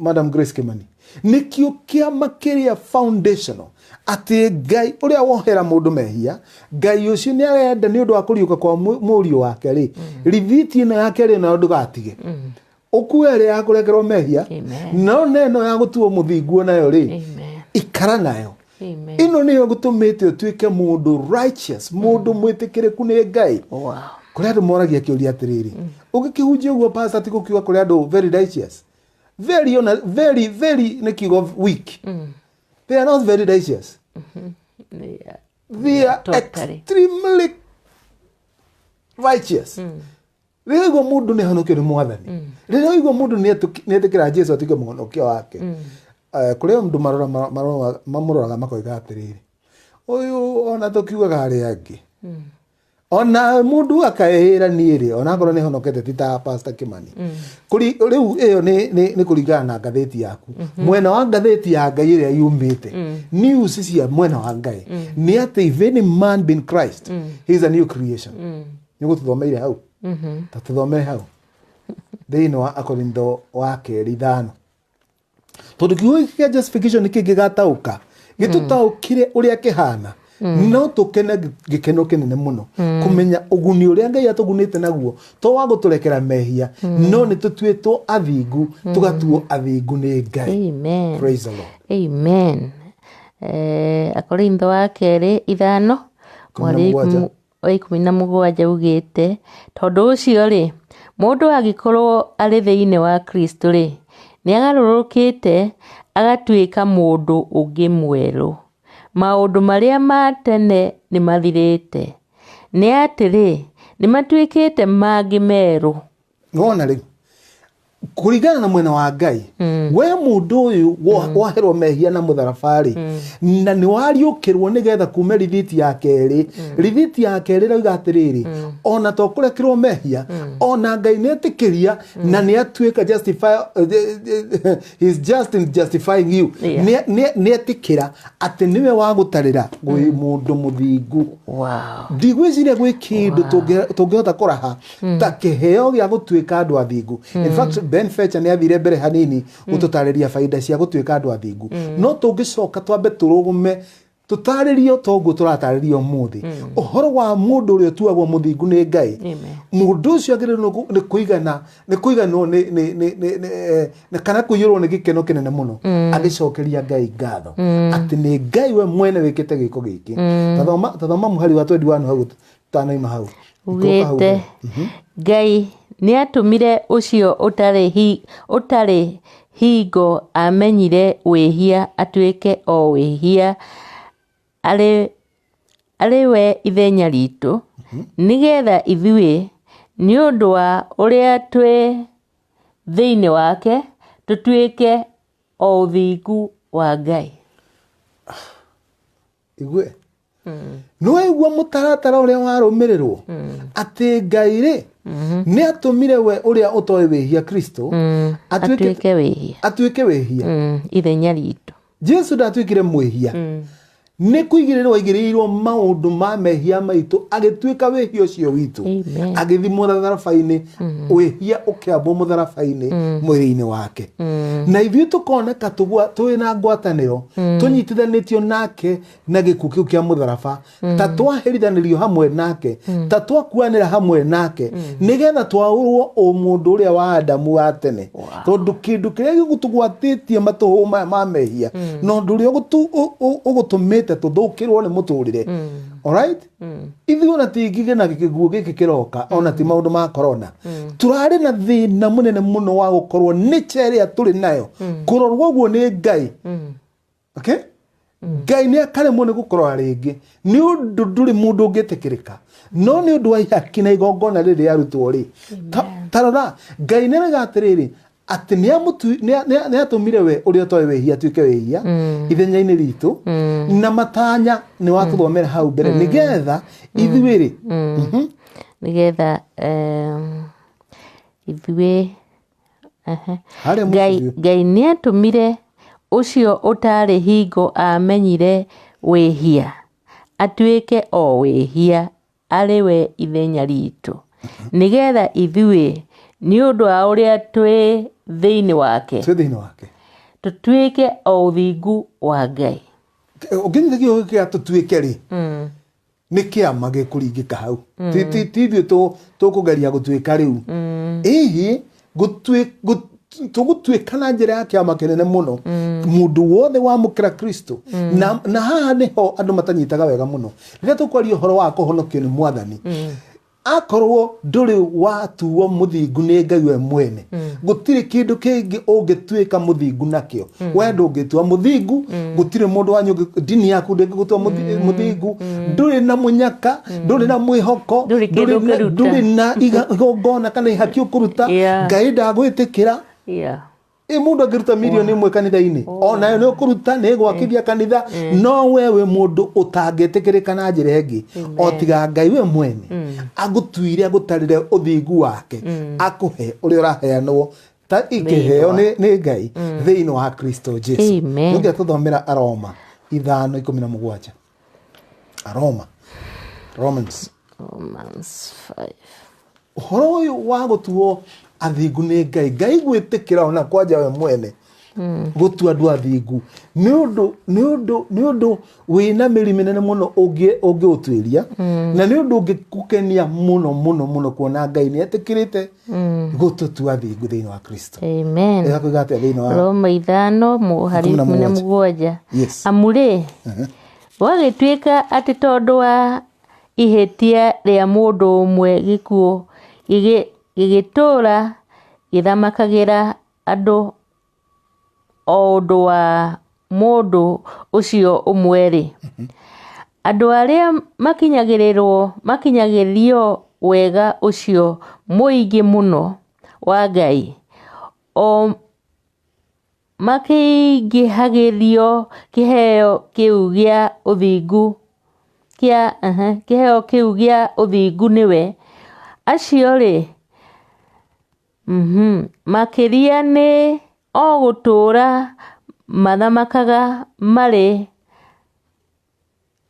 Madam Grace Kimani, nĩkĩo kĩama kĩrĩa foundational, atĩ Ngai ũrĩa wohera mũndũ mehia, Ngai ũcio nĩ arenda nĩ ũndũ wa kũriũka kwa mũriũ wake rĩ, rithiti ĩno ya kerĩ nayo ndũgatige, ũkue ĩrĩa ya kũrekerwo mehia. Amen. No na ĩno ya gũtuo mũthingu nayo rĩ, Amen. ikara nayo. Amen. Ĩno nĩyo gũtũmĩte ũtuĩke mũndũ righteous, mũndũ mwĩtĩkĩrĩku nĩ Ngai. Kũrĩ andũ moragia kĩũria atĩrĩrĩ, ũgĩkĩhunjia ũguo, pastor, ti gũkiuga kũrĩ andũ very righteous? Very, ona very very nĩ kiugo weak. They are not very righteous. They are Totally. extremely righteous. Rĩrĩa ũigua mũndũ nĩ ahonokio nĩ Mwathani, rĩrĩa ũigua mũndũ nĩ etĩkĩra Jesu atuĩke mũhonokia wake, kũrĩ andũ mamũroraga makoiga atĩrĩrĩ, ũyũ ona tũkiugaga arĩa angĩ, ona mũndũ akaĩra niĩ rĩ, ona akorwo nĩ honokete ti ta Pastor Kimani. Rĩu ĩyo nĩ kũringana na ngathĩti yaku. Mwena wa ngathĩti ya Ngai ĩrĩa yumĩte, news cia mwena wa Ngai nĩ atĩ if any man be in Christ, he is a new creation. Nĩ gũtũthomeire hau, ta tũthomere hau thĩinĩ wa Akorintho wa kerĩ 5, tondũ kiugo gĩkĩ kĩa justification nĩ kĩngĩgataũka gĩtũtaũkire ũrĩa kĩhana, no tũkene gĩkeno kĩnene mũno kũmenya ũguni ũrĩa Ngai atũgunĩte naguo, to wa gũtũrekera mehia, no nĩ tũtuĩtwo athingu, tũgatuo athingu nĩ Ngai. Amen. Praise the Lord. Amen. Akorintho wa kerĩ 5 ikũmi na mweri mũgwanja. Wa 17 ugĩte, tondũ ũcio rĩ, mũndũ angĩkorwo arĩ thĩinĩ wa Kristo rĩ, nĩ agarũrũkĩte agatuĩka mũndũ ũngĩ mwerũ. Maũndũ marĩa ma tene nĩ mathirĩte, nĩ atĩrĩ, nĩ matuĩkĩte mangĩ merũ. Nĩwona rĩu kũringana na mwena wa Ngai, we mũndũ ũyũ waherwo mehia na mũtharaba-rĩ, na nĩ wariũkĩrwo nĩgetha kume rithiti ya kerĩ. Rithiti ya kerĩ rauga atĩrĩrĩ, ona to kũrekerwo mehia, ona Ngai nĩ etĩkĩria na nĩ atuĩka justify, he's just in justifying you. Nĩ etĩkĩra atĩ nĩwe wa gũtarĩra gwĩ mũndũ mũthingu. Ndigwĩciria gwĩ kĩndũ tũngĩhota kũraha ta kĩheo gĩa gũtuĩka andũ athingu. In fact, Ben Fetcher nĩ athire mbere hanini gũtũtarĩria baida cia gũtuĩka andũ athingu, no tũngĩcoka twambe tũrũgũme tũtarĩrio toguo tũratarĩria ũmũthĩ ũhoro wa mũndũ ũrĩa ũtuagwo mũthingu nĩ Ngai. Mũndũ ũcio agĩrĩirwo nĩ kũigana nĩ kũiganwo nĩ kana kũiyũrwo nĩ gĩkeno kĩnene mũno, agĩcokeria Ngai ngatho atĩ nĩ Ngai we mwene wĩkĩte gĩko gĩkĩ. Tathoma mũhari wa 21 hau tanaima hau. Ikũrũka hau Ugĩte mbere. Ngai nĩ atũmire ũcio ũtarĩ hingo amenyire wĩhia atuĩke o wĩhia arĩ we ithenya ritũ, nĩgetha ithuĩ nĩ ũndũ wa ũrĩa twĩ thĩinĩ wake tũtuĩke o ũthingu wa Ngai. Igue nĩ waigua mũtaratara ũrĩa warũmĩrĩrwo atĩ Ngai rĩ nĩ atũmire we ũrĩa ũtoĩ wĩhia, Kristo, atuĩke atuĩke wĩhia atuĩke wĩhia ithenya ritũ. Jesu ndatuĩkire mwĩhia, nĩ kũigĩrĩrwo aigĩrĩirwo maũndũ ma mehia maitũ, agĩtuĩka wĩhia ũcio witũ. Agĩthimwo mũtharaba-inĩ, wĩhia ũkĩambwo mũtharaba-inĩ mwĩrĩ-inĩ wake, na ithuĩ tũkoneka twĩ na ngwatanĩro, tũnyitithanĩtio nake na gĩkuũ kĩu kĩa mũtharaba, ta twaherithanĩrio hamwe nake, ta twakuanĩra hamwe nake, nĩgetha twaũrwo ũmũndũ ũrĩa wa Adamu wa tene, tondũ kĩndũ kĩrĩa gĩgũtũgwatĩtie matũhũ maya ma mehia na ũndũ ũrĩa ũgũtũmĩte tũthũkĩrwo nĩ mũtũrĩre. Alright, ithuĩ ona ti ngigĩ na gĩkuũ gĩkĩ kĩroka, ona ti maũndũ ma corona, tũrarĩ na thĩna mũnene mũno wa gũkorwo nature ĩrĩa tũrĩ nayo kũrorwo ũguo nĩ Ngai. Okay, Ngai nĩ akaremwo nĩ gũkũrora rĩngĩ nĩ ũndũ ndũrĩ mũndũ ũngĩtĩkĩrĩka, no nĩ ũndũ wa ihaki na igongona rĩrĩ rĩarutwo rĩ, ta rora, Ngai nĩ arauga atĩrĩrĩ atĩ nĩ atũmire we ũrĩa ũtoĩ wĩhia atuĩke wĩhia ithenya-inĩ ritũ, na matanya nĩ watũthomera hau mbere, nĩgetha ithuĩ rĩ Nĩgetha ithuĩ harĩa Ngai mũciĩ. Ngai nĩ atũmire ũcio ũtarĩ hingo amenyire wĩhia atuĩke o wĩhia arĩ we ithenya ritũ, nĩgetha ithuĩ nĩ ũndũ wa ũrĩa twĩ thĩinĩ wake twĩ thĩinĩ wake tũtuĩke o ũthingu wa Ngai. Ũngĩnyita kĩo gĩa tũtuĩke rĩ, nĩ kĩama gĩkũringĩka hau. Ti ithuĩ tũkũgeria gũtuĩka rĩu ĩhĩ tũgũtuĩka na njĩra ya kĩama kĩnene mũno mũndũ wothe wamũkĩra Kristo. Na haha nĩho andũ matanyitaga wega mũno rĩrĩa tũkwaria ũhoro wa kũhonokio nĩ Mwathani. Akorwo ndũrĩ watuo mũthingu nĩ Ngai we mwene, gũtirĩ kĩndũ kĩngĩ ũngĩtuĩka mũthingu nakĩo. We ndũngĩtua mũthingu, gũtirĩ mũndũ wanyu ndini yaku ndĩngĩgũtua mũthingu. Ndũrĩ na mũnyaka, ndũrĩ na mwĩhoko, Ndũrĩ kĩndũ ũngĩruta. Ndũrĩ na igongona kana ihaki ũkũruta. Ngai ndagwĩtĩkĩra. Ĩ mũndũ angĩruta mirioni 1 kanitha-inĩ, onayo nĩ ũkũruta nĩ gwakithia kanitha, no we wĩ mũndũ ũtangĩtĩkĩrĩka na njĩra ĩngĩ o tiga Ngai we mwene agũtuire, agũtarĩre ũthingu wake, akũhe ũrĩa ũraheanwo ta ikĩheo nĩ Ngai thĩinĩ wa Kristo Jesu. Amen. Nĩngĩa tũthomera Aroma 5:17, Aroma, Romans. Romans 5. Ũhoro ũyũ wa gũtuo athingu nĩ Ngai, Ngai gwĩtĩkĩra ona kwanja we mwene gũtua andũ athingu, nĩ ũndũ wĩna mĩri mĩnene mũno ũngĩũtuĩria, na nĩ ũndũ ũngĩgũkenia mũno mũno mũno kuona Ngai nĩ etĩkĩrĩte gũtũtua athingu thĩinĩ wa Kristo. Amen. Ĩgakuiga atĩa thĩinĩ wa Roma 5 mũhari 17? 17. Yes. Amu rĩ, gwagĩtuĩka atĩ tondũ wa ihĩtia rĩa mũndũ ũmwe gĩkuũ gĩgĩtũũra gĩthamakagĩra andũ o ũndũ wa mũndũ ũcio ũmwe rĩ, andũ arĩa makinyagĩrio wega ũcio mũingĩ mũno. wa Ngai, o makĩingĩhagĩrio kĩheo kĩu gĩa ũthingu kĩa kĩheo kĩu gĩa ũthingu nĩwe. Acio-rĩ, makĩria nĩ o gũtũũra mathamakaga marĩ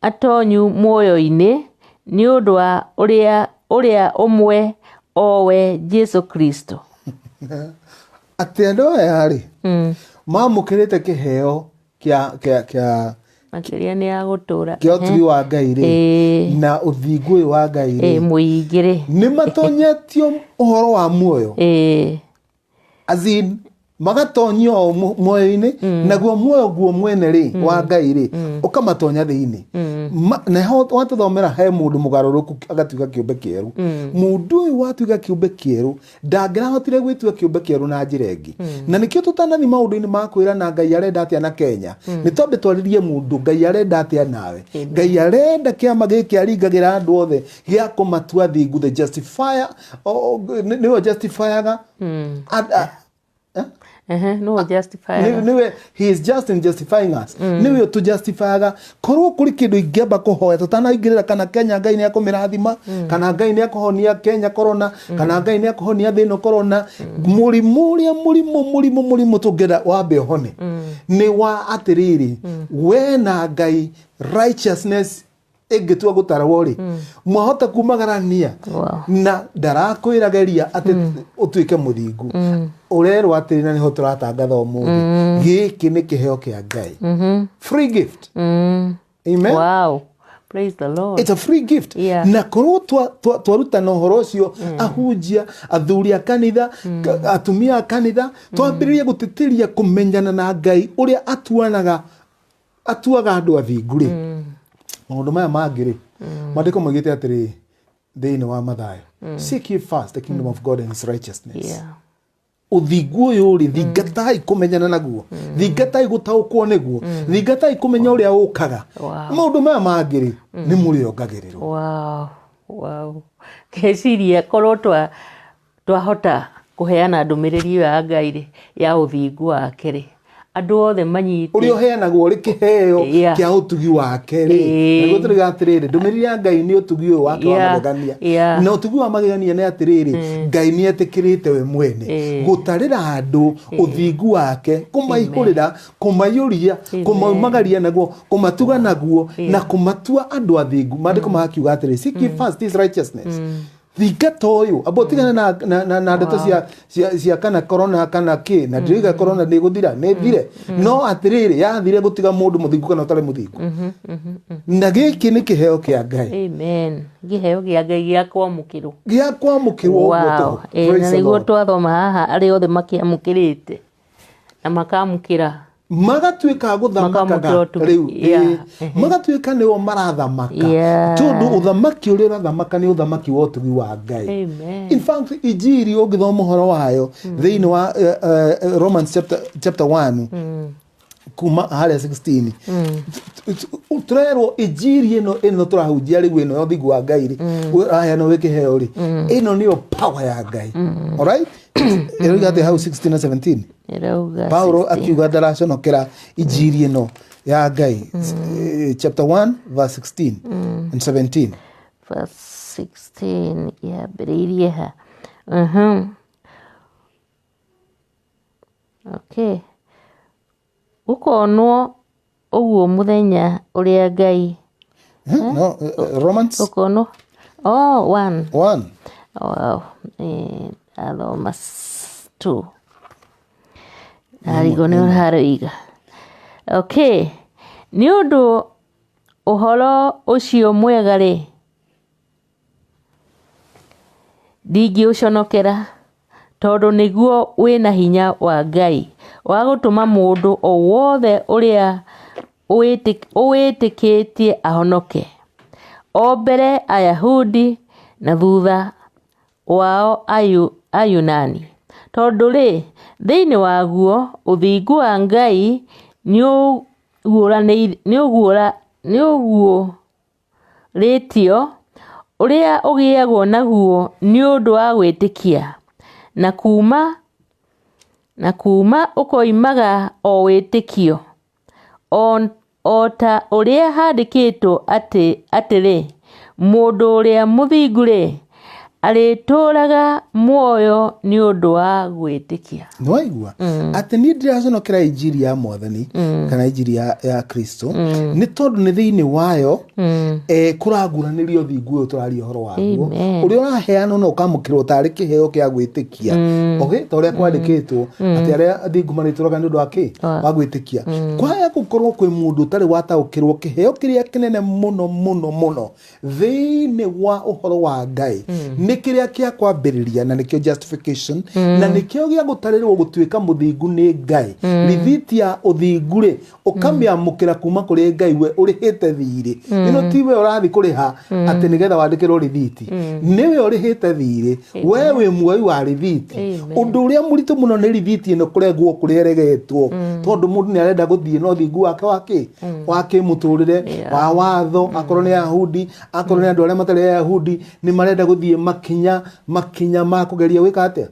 atonyu muoyo-inĩ nĩ ũndũ wa ũrĩa ũrĩa ũmwe o we Jesu Kristo. Atĩ andũ aya rĩ, mamũkĩrĩte kĩheo kĩa kĩa kĩa Makĩria nĩ ya gũtũũra. Kĩa ũtugi wa Ngai rĩ, na ũthingu ũyũ wa Ngai rĩ, Mũingĩ rĩ, nĩ matonyetio ũhoro wa muoyo, as in magatonyio o muoyo-inĩ, naguo muoyo guo mwene rĩ wa Ngai rĩ ũkamatonya thĩinĩ. Naho watũthomera he mũndũ mũgarũrũku agatuĩka kĩũmbe kĩerũ. Mũndũ ũyũ watuĩka kĩũmbe kĩerũ ndangĩrahotire gwĩtua kĩũmbe kĩerũ na njĩra ĩngĩ, na nĩkĩo tũtanathi maũndũ-inĩ ma kwĩrana Ngai arenda atĩa na Kenya, nĩ twambe twarĩrie mũndũ Ngai arenda atĩa nawe. Ngai arenda kĩama gĩkĩ aringagĩra andũ othe gĩa kũmatua thingu, the justifier, nĩwe justifyaga. No justify. Niwe, he is just in justifying us, niwe ũtũjustifyaga. Korwo kũrĩ kĩndũ ingĩamba kũhoya tũtanaingĩrĩra kana Kenya Ngai nĩ akũmĩrathima, kana Ngai nĩ akũhonia Kenya corona, kana Ngai nĩ akũhonia thĩ ĩno corona, mũrimũ ũrĩa mũrimũ mũrimũ mũrimũ tũngĩenda wambe ũhone nĩ wa atĩrĩrĩ, we na Ngai righteousness ĩngĩtua gũtarwo rĩ, mwahota kumagarania. Na ndarakwĩra geria atĩ ũtuĩke mũthingu, ũrerwo atĩrĩ, na nĩho tũratangatha ũmũthĩ, gĩkĩ nĩ kĩheo kĩa Ngai, free gift. Amen. Wow, praise the Lord. It's a free gift. Na korwo twarutana ũhoro ũcio, ahunjia, athuri a kanitha, atumia a kanitha, twambĩrĩrie gũtĩtĩria kũmenyana na Ngai ũrĩa atuanaga, atuaga andũ athingu rĩ, maũndũ maya mangĩ rĩ, maandĩko maugĩte atĩrĩ thĩinĩ wa Mathayo, "Seek ye first the kingdom of God and his righteousness." Ũthingu ũyũ rĩ, thingatai kũmenyana naguo, thingatai gũtaũkwo nĩguo, thingatai kũmenya ũrĩa ũkaga. Maũndũ maya mangĩ rĩ, nĩ mũrĩongagĩrĩrwo. Wow. Ngeciria korwo twahota kũheana ndũmĩrĩri ĩyo ya Ngai rĩ, ya ũthingu wake rĩ, andũ othe manyite. Ũrĩa ũheanagwo ũrĩ kĩheo kĩa ũtugi wake rĩ. Nĩguo tũrĩga atĩrĩrĩ, ndũmĩrĩri ya Ngai nĩ ũtugi ũyũ wake wa magegania. Na ũtugi wa magegania nĩ atĩrĩrĩ, Ngai nĩ etĩkĩrĩte we mwene gũtarĩra andũ ũthingu wake, kũmaihũrĩra, kũmaiyũria, kũmaumagaria naguo, kũmatuga naguo, na kũmatua andũ athingu. Maandĩko magakiuga atĩrĩ, "Seek ye first his righteousness." Thingata ũyũ, amba ũtigane na ndeto cia kana corona kana kĩ, na ndĩroiga corona nĩ ĩgũthira, nĩ ĩthire, no atĩrĩrĩ, yathire gũtiga mũndũ mũthingu kana ũtarĩ mũthingu, na gĩkĩ nĩ kĩheo kĩa Ngai. Amen, kĩheo kĩa Ngai gĩa kwamũkĩrwo. Gĩa kwamũkĩrwo ũguo tũhũ. Na Praise the nĩguo Lord. twathoma haha, arĩa othe makĩamũkĩrĩte na makamũkĩra magatuĩka a gũthamakaga. Makamũkĩra ũtugi. Rĩu magatuĩka nĩo marathamaka, tondũ ũthamaki ũrĩa ũrathamaka nĩ ũthamaki wa ũtugi wa Ngai. Amen. In fact, injiri ũngĩthoma ũhoro wayo thĩinĩ wa Romans chapter 1 kuma harĩa 16, tũrerwo injiri ĩno tũrahunjia rĩu, ĩno ya ũthingu wa Ngai rĩ, ũraheanwo wĩ kĩheo rĩ, ĩno nĩyo power ya Ngai. Alright, ĩroiga atĩ hau 16 na 17? Ĩrauga Paulo 16. Akiuga ndaraconokera injiri ĩno ya Ngai. Chapter 1 verse 16 and 17. Verse 16 yambĩrĩirie ha? Okay, gũkonwo ũguo mũthenya ũrĩa Ngai No, Romans. Gũkonwo, oh, one. 1. Wow. Athoma 2, ndarigwo nĩ ũraroiga. Okay, nĩ ũndũ ũhoro ũcio mwega rĩ, ndingĩũconokera, tondũ nĩguo wĩna hinya wa Ngai wa gũtũma mũndũ o wothe ũrĩa ũwĩtĩkĩtie ahonoke, o mbere Ayahudi na thutha wao Ayunani. Tondũ rĩ, thĩinĩ waguo ũthingu wa Ngai nĩũguũrĩtio, ũrĩa ũgĩagwo naguo nĩ ũndũ wa gwĩtĩkia. Na kuuma ũkoimaga o wĩtĩkio, o ta ũrĩa handĩkĩtwo atĩrĩ, mũndũ ũrĩa mũthingu-rĩ, arĩtũũraga muoyo nĩ ũndũ wa gwĩtĩkia. Nĩwaigua atĩ niĩ ndiraconokera injiri ya Mwathani kana injiri ya Kristo, nĩ tondũ nĩ thĩinĩ wayo kũraguranĩrio thingu ũyũ tũraria ũhoro waguo, ũrĩa ũraheanwo na ũkamũkĩrwo tarĩ kĩheo kĩa gwĩtĩkia, okay? Ta ũrĩa kwandĩkĩtwo atĩ arĩa athingu marĩtũraga nĩ ũndũ wa kĩ? Wa gwĩtĩkia. Kwaya gũkorwo kwĩ mũndũ ũtarĩ wataũkĩrwo kĩheo kĩrĩa kĩnene mũno mũno mũno thĩinĩ wa ũhoro wa Ngai nĩ kĩrĩa kĩa kwambĩrĩria, na nĩkĩo justification, na nĩkĩo gĩa gũtarĩrwo gũtuĩka mũthingu nĩ Ngai. Rithiti ya ũthingu rĩ, ũkamĩamũkĩra kuma kũrĩ Ngai we ũrĩhĩte thirĩ. Ĩno ti we ũrathiĩ kũrĩha atĩ nĩgetha wandĩkĩrwo rithiti, nĩwe ũrĩhĩte thirĩ, we wĩ muoi wa rithiti. Ũndũ ũrĩa mũritũ mũno nĩ rithiti ĩno kũregwo kũrĩa ĩregetwo, tondũ mũndũ nĩ arenda gũthiĩ na ũthingu wake wa kĩ wa kĩmũtũrĩre wa watho, akorwo nĩ Ayahudi, akorwo nĩ andũ arĩa matarĩ Ayahudi, nĩ marenda gũthiĩ makinya makinya ma kũgeria gwĩka atĩa.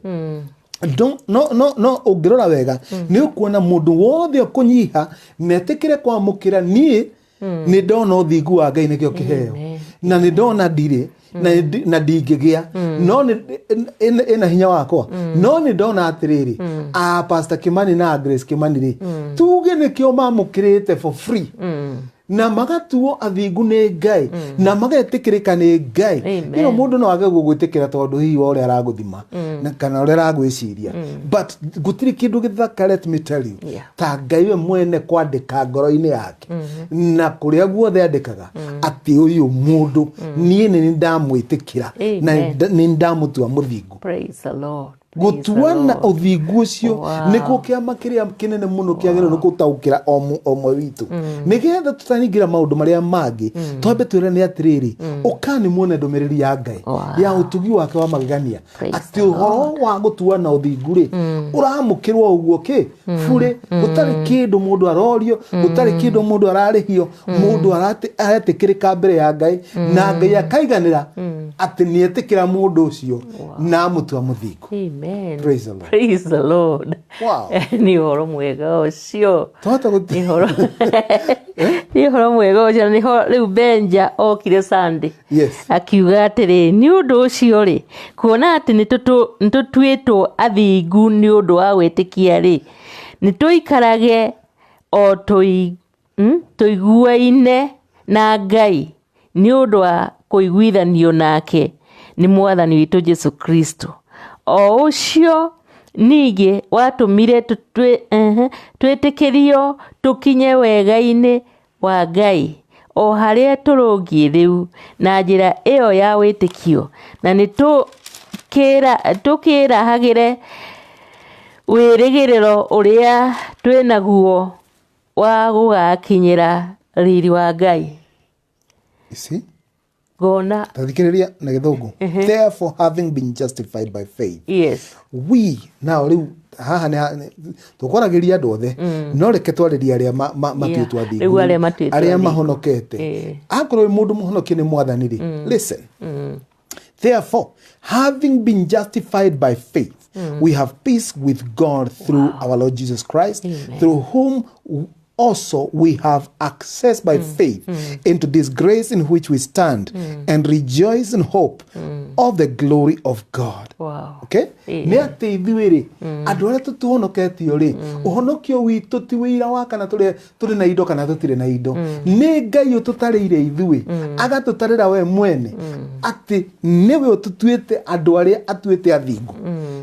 No no no ũngĩrora wega nĩ ũkuona mũndũ wothe ũkũnyiha na etĩkĩre kwamũkĩra, niĩ nĩ ndona ũthingu wa Ngai nĩkĩo kĩheo, na nĩ ndona ndirĩ na ndingĩgĩa, no ĩna hinya wakwa, no nĩ ndona atĩrĩrĩ, a Pastor Kimani na Grace Kimani rĩ, tuge nĩkĩo mamũkĩrĩte for free na magatuo athingu nĩ Ngai na magetĩkĩrĩka nĩ Ngai. Ĩno mũndũ no age gũgwĩtĩkĩra tondũ hihi wa ũrĩa aragũthima kana ũrĩa aragwĩciria, but gũtirĩ kĩndũ gĩthaka, let me tell you, ta Ngai we mwene kwandĩka ngoro-inĩ yake na kũrĩa guothe andĩkaga atĩ ũyũ mũndũ niĩ nĩ ndamwĩtĩkĩra na nĩ ndamũtua mũthingu. Praise the Lord. Praise the Gũtuana Lord. ũthingu ũcio nĩkuo kĩama kĩrĩa kĩnene mũno kĩagĩrĩirwo nĩ gũtaũkĩra o ũmwe witũ, nĩgetha tũtanaingĩra maũndũ marĩa mangĩ, twambe twĩrane atĩrĩrĩ, ũkani muone ndũmĩrĩri ya Ngai ya ũtugi wake wa magegania, Praise atĩ ũhoro wa gũtuana ũthingu rĩ, ũramũkĩrwo ũguo kĩ burĩ, gũtarĩ kĩndũ mũndũ arorio, gũtarĩ kĩndũ mũndũ ararĩhio, mũndũ aretĩkĩrĩka mbere ya Ngai na Ngai akaiganĩra atĩ nĩetĩkĩra mũndũ ũcio na amũtua mũthingu. Amen. Praise the Lord. Praise the Lord. Nĩ ũhoro mwega ũcio. Twahota Nĩ ũhoro mwega ũcio, na nĩho rĩu Benja okire Sunday akiuga atĩrĩ, nĩ ũndũ ũcio rĩ, kuona atĩ nĩ tũtuĩtwo athingu nĩ ũndũ wa gwĩtĩkia rĩ, nĩ tũikarage o tũiguaine na Ngai nĩ ũndũ wa kũiguithanio nake nĩ Mwathani witũ Jesu Kristo, o ũcio ningĩ watũmire twĩtĩkĩrio tũkinye wega-inĩ wa Ngai o harĩa tũrũngiĩ rĩu na njĩra ĩyo ya wĩtĩkio, na nĩ tũkĩrahagĩre wĩrĩgĩrĩro ũrĩa twĩnaguo wa gũgakinyĩra riri wa Ngai. You see? Ngona. Tathikĩrĩria na Gĩthũngũ. Therefore, having been justified by faith, we now, rĩu haha nĩ tũkwaragĩria andũ othe, no reke twarĩrie arĩa matuĩtwo athingu. Rĩu arĩa matuĩtwo arĩa athingu. Mahonokete. Akorwo wĩ mũndũ mũhonokie nĩ Mwathani rĩ, listen: therefore, having been justified by faith, we have peace with God through our Lord Jesus Christ, Amen. through whom also we have access by faith into this grace in which we stand and rejoice in hope of the glory of God. Okay? Nĩ atĩ ithuĩ rĩ, andũ arĩa tũtũhonoketio rĩ, ũhonokio witũ ti wĩira wa kana tũrĩ na indo kana tũtirĩ na indo. Nĩ Ngai ũtũtarĩire ithuĩ, agatũtarĩra we mwene atĩ nĩwe ũtũtuĩte andũ arĩa atuĩte athingu,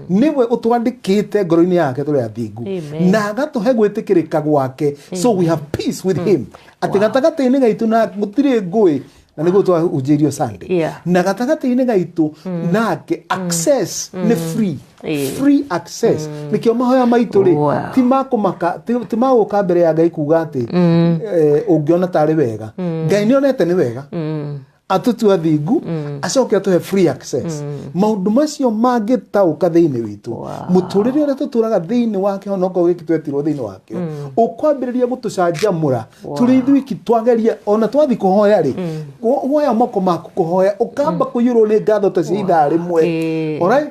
nĩwe ũtwandĩkĩte ngoro-inĩ yake tũrĩ athingu na agatũhe gwĩtĩkĩrĩka gwake, so we have peace with him, atĩ gatagatĩ-inĩ gaitũ na gũtirĩ ngũĩ, na nĩguo twahunjĩirio Sunday, na gatagatĩ-inĩ gaitũ nake access nĩ free, free access. Nĩkĩo mahoya maitũ rĩ, ti makũmaka, ti magũka mbere ya Ngai kuga atĩ ũngĩona tarĩ wega. Ngai nĩ onete nĩ wega. Atũtue athingu, acoke atũhe free access. Maũndũ macio mangĩtaũka thĩinĩ witũ, mũtũrĩre ũrĩa tũtũraga thĩinĩ wa kĩhonoko gĩkĩ twetirwo thĩinĩ wakĩo ũkwambĩrĩria gũtũcanjamũra tũrĩ ithuiki. Twageria ona twathi kũhoya rĩ, woya moko maku kũhoya, ũkamba kũiyũrwo nĩ ngatho ta cia ithaa rĩmwe. Alright?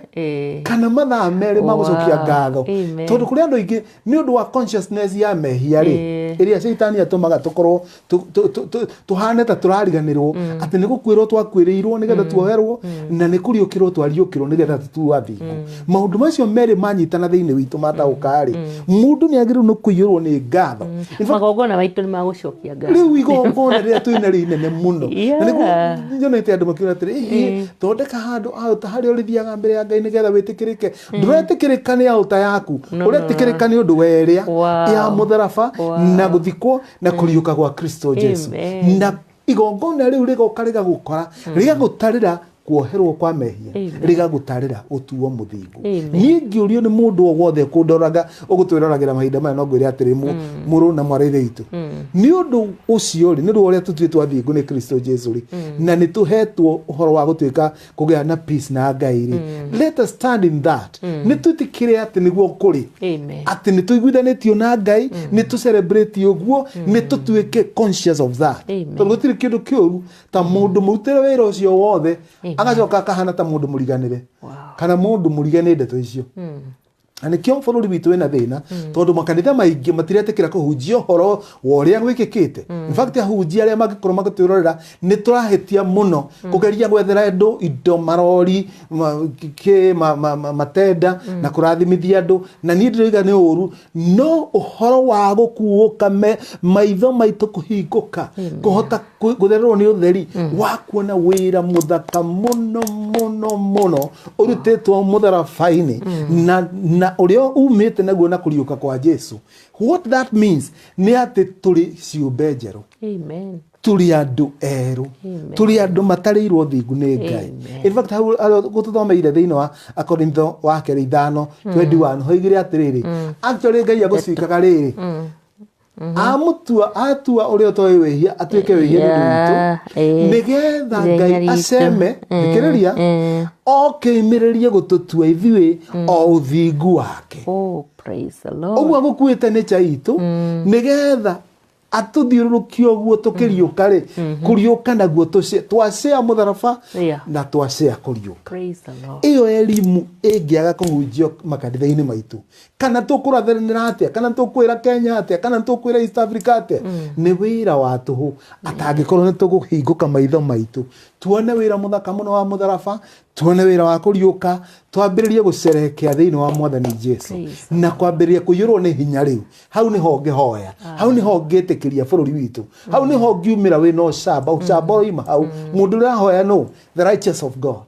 Kana mathaa 2 ma gũcokia ngatho. Tondũ kũrĩ andũ aingĩ, nĩ ũndũ wa consciousness ya mehia rĩ, ĩrĩa caitani atũmaga tũkorwo tũhane ta tũrariganĩrwo atĩ nĩ gũkuĩrwo twakuĩrĩirwo nĩgetha tuoherwo, na nĩ kũriũkĩrwo twariũkĩrwo nĩgetha tũtuo athingu. Maũndũ macio merĩ manyitana thĩinĩ witũ mataũka rĩ, mũndũ nĩ agĩrĩirwo nĩ kũiyũrwo nĩ ngatho. In fact, magongona maitũ nĩ magũcokia ngatho. Rĩu igongona rĩrĩa twĩna rĩ inene mũno, na nĩguo nyonete andũ makiuga atĩrĩ, "Ĩhĩ, thondeka handũ altar harĩa ũrĩthiaga mbere ya Ngai nĩgetha wĩtĩkĩrĩke." Ndũretĩkĩrĩka nĩ altar yaku. No, no, Ũretĩkĩrĩka nĩ ũndũ wa ĩrĩa ya mũtharaba na gũthikwo na kũriũka gwa Kristo Jesu. Na igongona rĩu rĩgoka rĩgagũkora, rĩgagũtarĩra kuoherwo kwa mehia, rĩgagũtarĩra gũtuo mũthingu. Niĩ ngĩũrio nĩ mũndũ o wothe kũndoraga ũgũtwĩroragĩra mahinda maya, no ngwĩre atĩrĩ, mũrũ na mwarĩ ithe witũ, nĩ ũndũ ũcio rĩ, nĩ ũndũ wa ũrĩa tũtuĩtwo athingu nĩ Kristo Jesu rĩ, na nĩ tũhetwo ũhoro wa gũtuĩka kũgĩa na peace na Ngai rĩ, let us stand in that. Nĩ twĩtĩkĩre atĩ nĩguo kũrĩ, atĩ nĩ tũiguithanĩtio na Ngai, nĩ tũ celebrate ũguo, nĩ tũtuĩke conscious of that. Tondũ gũtirĩ kĩndũ kĩũru ta mũndũ mũrutĩre wĩra ũcio wothe, agacoka akahana ta mũndũ mũriganĩre, kana mũndũ mũrige nĩ ndeto icio. Na nĩkĩo bũrũri witũ wĩna thĩna, tondũ makanitha maingĩ matiretĩkĩra kũhunjia ũhoro wa ũrĩa gwĩkĩkĩte. In fact, ahunjia arĩa mangĩkorwo magĩtwĩrorera, nĩ tũrahĩtia mũno kũgeria gwethera andũ indo, marori, kĩ, matenda na kũrathimithia andũ. Na niĩ ndĩroiga nĩ ũru, no ũhoro wa gũkuũka, maitho maitũ kũhingũka, kũhota gũthererwo nĩ ũtheri wa kuona wĩra mũthaka mũno mũno mũno ũrutĩtwo mũtharaba-inĩ, na ũrĩa umĩte naguo na kũriũka kwa Jesu. What that means nĩ atĩ tũrĩ ciũmbe njerũ. Tũrĩ andũ erũ. Tũrĩ andũ matarĩirwo thingu nĩ Ngai. In fact, hau gũtũthomeire thĩinĩ wa Akorintho wa kerĩ 5:21, hoigire atĩrĩrĩ, actually Ngai agũcikaga rĩrĩ, amutua, atua ũrĩa ũtoĩ wĩhia atuĩke wĩhia nĩ ũndũ witũ, nĩgetha Ithenya Ngai ritũ. aceme thikĩrĩria, oke imĩrĩrie gũtũtua ithuĩ o ũthingu wake. Oh, praise the Lord. Ũguo agũkuĩte nĩ itũ nĩgetha atũthiũrũrũkie ũguo tũkĩriũka rĩ, kũriũka naguo twacĩa mũtharaba na twacĩa kũriũka. Praise the Lord. Ĩyo elimu ĩngĩaga kũhunjio makanitha-inĩ maitũ, kana tũkũrathanĩra atĩa, kana tũkwĩra Kenya atĩa, kana tũkwĩra East Africa atĩa? Nĩ wĩra wa tũhũ atangĩkorwo nĩ tũkũhingũka maitho maitũ tuone wĩra mũthaka mũno wa mũtharaba, tuone wĩra wa kũriũka, twambĩrĩrie gũcerehekea thĩinĩ wa Mwathani Jesu Praise na kwambĩrĩria kũiyũrwo nĩ hinya. Rĩu hau nĩho ngĩhoya, hau nĩho ngĩtĩkĩria bũrũri witũ, hau nĩho ngiumĩra wĩna ũcamba. Ũcamba ũroima hau. Mũndũ ũrĩa ahoya no the righteous of God.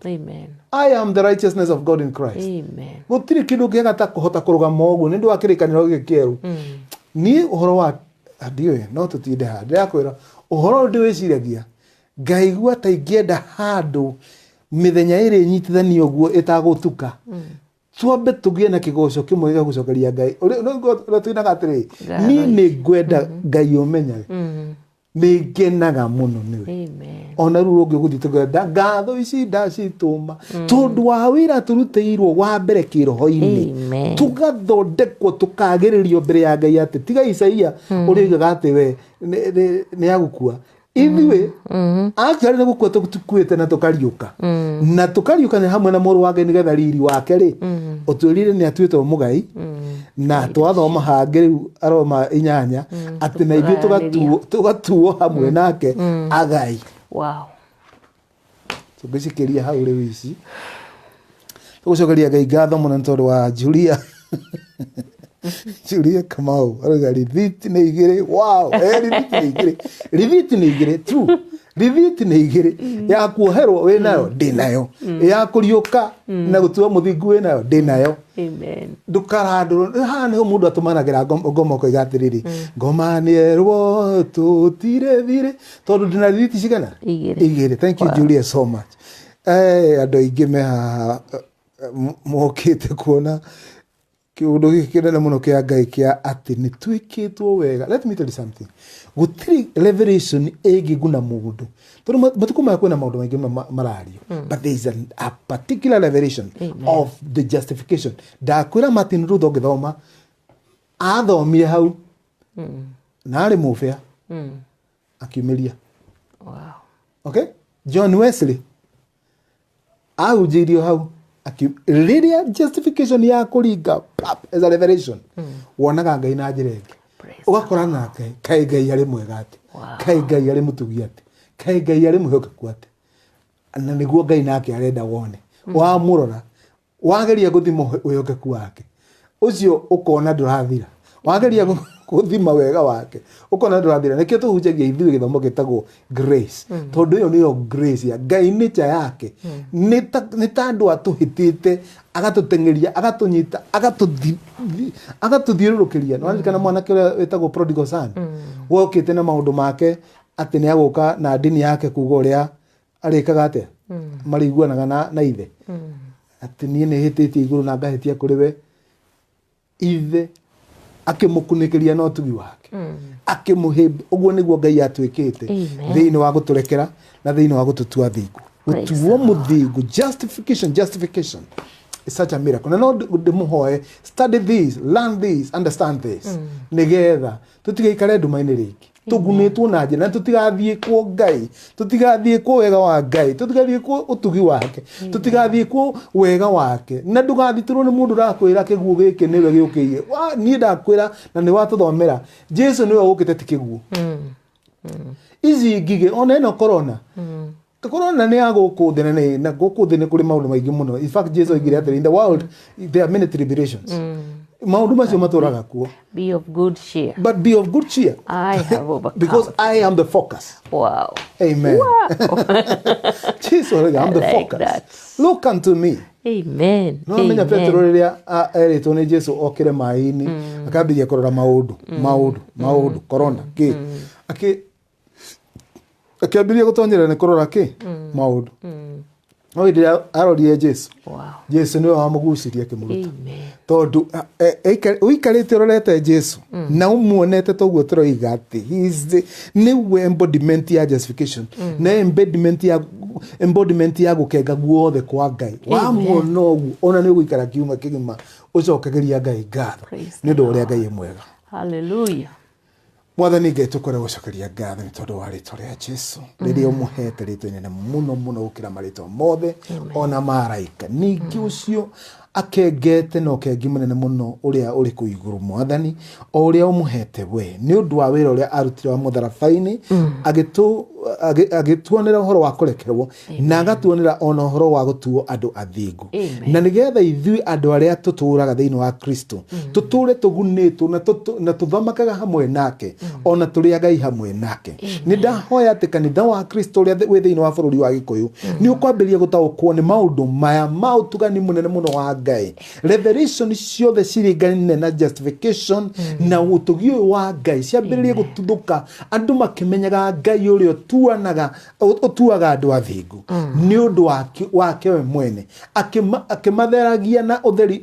I am the righteousness of God in Christ. Gũtirĩ kĩndũ kĩega ta kũhota kũrũgama ũguo nĩ ũndũ wa kĩrĩkanĩro gĩkĩ kĩerũ. Niĩ ũhoro wa ndiũĩ, no tũtinde haha. Ndĩrakwĩra ũhoro ũyũ ndĩwĩciragia, ngaigua ta ingĩenda handũ mĩthenya ĩrĩ nyitithanio ũguo ĩtagũtuka, twambe tũgĩe na kĩgoco kĩmwe gĩa gũcokeria Ngai. Ũrĩa twinaga atĩrĩrĩ, Ngatho niĩ ici. Nĩ ngwenda Ngai ũmenyage nĩ ngenaga mũno nĩwe. Ona rĩu rũngĩ ũgũthiĩ tũkenda ngatho ici ndacitũma tondũ wa wĩra tũrutĩirwo wa mbere kĩroho-inĩ, tũgathondekwo, tũkagĩrĩrio mbere ya Ngai, atĩ tiga Isaia ũrĩa oigaga atĩ we nĩ agũkua, ithuĩ actually nĩ gũkua tũkuĩte na tũkariũka, na tũkariũka nĩ hamwe na mũrũ wa Ngai, nĩgetha riri wake rĩ ũtwĩrire nĩ atuĩtwo mũgai. Na twathoma hangĩ rĩu Aroma 8 atĩ na ithuĩ tũgayanĩria. Tũgatuo hamwe nake agai. Tũngĩcikiria hau rĩu ici, tũgũcokeria Ngai ngatho mũno nĩ tondũ wa Julia, Julia Kamau arauga rithiti nĩ igĩrĩ. Wow, rithiti nĩ igĩrĩ, rithiti nĩ igĩrĩ. True, rithiti nĩ igĩrĩ. Ya kuoherwo wĩ nayo, ndĩ nayo. Ya kũriũka na gũtuo mũthingu wĩ nayo, ndĩ nayo. Ndũkarandũrwo. Haha nĩho mũndũ atũmanagĩra ngoma ũkoiga atĩrĩrĩ, ngoma nĩerwo tũtirĩ thirĩ, tondũ ndĩna rithiti cigana? Igĩrĩ. Igĩrĩ. Thank you, Julia, so much. Andũ aingĩ me haha, mokĩte kuona. Kĩũndũ gĩkĩ kĩnene mũno kĩa Ngai kĩa atĩ nĩ twĩkĩtwo wega. Let me tell you something. Gũtirĩ revelation ĩngĩguna mũndũ. Tondũ matukũ maya kwĩna maũndũ maingĩ mũno marario. But there is a particular revelation Amen. of the justification. Ndakwĩra Martin Luther ũngĩthoma, athomire hau na arĩ mũbĩa akiumĩria. Wow. Okay? John Wesley ahunjĩirio hau rĩrĩa justification ya kũringa pap, as a revelation wonaga Ngai na njĩra ĩngĩ. Praise Ũgakora nake kaĩ Ngai arĩ mwega atĩ, Wow. kaĩ Ngai arĩ mũtugi atĩ, kaĩ Ngai arĩ mwĩhokeku atĩ. Na nĩguo Ngai nake arenda wone. Wamũrora wageria gũthima wĩhokeku wake ũcio ũkona ndũrathira, wageria gũthima wega wake ũkona ndũrathira. Nĩkĩo tũhunjagia ithuĩ gĩthomo gĩtagwo grace, tondũ ĩyo nĩyo grace ya Ngai, nature yake nĩ ta andũ atũhĩtĩte, agatũteng'eria, agatũnyita, agatũthiũrũrũkĩria. Nĩ waririkana mwanake ũrĩa wĩtagwo prodigal son, wokĩte na maũndũ make atĩ nĩ agũka na ndini yake kuga ũrĩa arĩkaga atĩa, marĩiguanaga na ithe atĩ niĩ nĩ hĩtĩtie igũrũ na ngahĩtia kũrĩ we. Ithe akĩmũkunĩkĩria na ũtugi wake, akĩmũhe. Ũguo nĩguo Ngai atwĩkĩte Amen. thĩinĩ wa gũtũrekera na thĩinĩ wa gũtũtua thingu. Praise Gũtuo mũthingu, justification, justification is such a miracle. Na no ndĩmũhoe, study this, learn this, understand this, nĩgetha tũtigaikare nduma-inĩ rĩngĩ tũgunĩtwo na njĩra, na tũtigathiĩ kwa Ngai, tũtigathiĩ kwa wega wa Ngai, tũtigathiĩ kwa ũtugi wake, tũtigathiĩ kwa wega wake. Na ndũgathitũrwo nĩ mũndũ ũrakwĩra kĩguũ gĩkĩ nĩwe gĩũkĩire. Niĩ ndakwĩra na nĩ watũthomera, Jesu nĩwe ũkĩte, ti kĩguũ. Ici ngigĩ ona ĩno corona, corona nĩ ya gũkũ thĩ, na nĩ na gũkũ thĩ nĩ kũrĩ maũndũ maingĩ mũno. In fact, Jesu oigire atĩrĩ, in the world there are many tribulations. Maũndũ macio matũraga kuo. Be of good cheer. But be of good cheer. I have overcome. Because I am the focus. Wow. Amen. Wow. Jesu oiga, I'm the I like focus. that. Look unto me. Amen. No menya Amen. Petero rĩrĩa erĩtwo nĩ Jesu okĩre maĩ-inĩ, akambĩrĩria kũrora maũndũ, maũndũ, maũndũ, corona kĩ, akĩambĩrĩria gũtonyerera nĩ kũrora kĩ maũndũ. No hĩndĩ ĩrĩa arorire Jesu, Wow. Jesu nĩwe wamũgucirie akĩmũruta. Amen. Tondũ ũikarĩte ũrorete Jesu na ũmuonete toguo tũroiga atĩ he is the, nĩwe embodiment ya justification na embodiment ya gũkenga guothe kwa Ngai. Wamuona ũguo ona nĩ ũgũikara kiumia kĩgima ũcokagĩria Ngai ngatho Praise nĩ ũndũ wa ũrĩa Ngai e mwega. Hallelujah. Mwathani Ngai, tũkwenda gũcokeria ngatho nĩ tondũ wa rĩtwa rĩa Jesu rĩrĩa ũmũhete rĩtwa inene mũno mũno gũkĩra marĩtwa mothe ona maraika. Ningĩ ũcio akengete na ũkengi mũnene mũno ũrĩa ũrĩ kũu igũrũ, Mwathani, o ũrĩa ũmũhete we nĩ ũndũ wa wĩra ũrĩa arutire wa mũtharaba-inĩ, agĩtuonera ũhoro wa kũrekerwo na agatuonera ona ũhoro wa gũtuo andũ athingu. Amen. Na nĩgetha ithuĩ andũ arĩa tũtũũraga thĩinĩ wa Kristo tũtũũre tũgunĩtwo na tũthamakaga hamwe nake, ona tũrĩ agai hamwe nake. Nĩ ndahoya atĩ kanitha wa Kristo ũrĩa wĩ thĩinĩ wa bũrũri wa Gĩkũyũ nĩ ũkwambĩrĩria gũtaũkwo nĩ maũndũ maya ma ũtugani mũnene mũno wa Ngai. Revelation ciothe ciringaine na justification na ũtugi ũyũ wa Ngai ciambĩrĩrie gũtuthũka, andũ makĩmenyaga Ngai ũrĩa ũtuaga andũ athingu nĩ ũndũ wake we mwene, akĩmatheragia na ũtheri,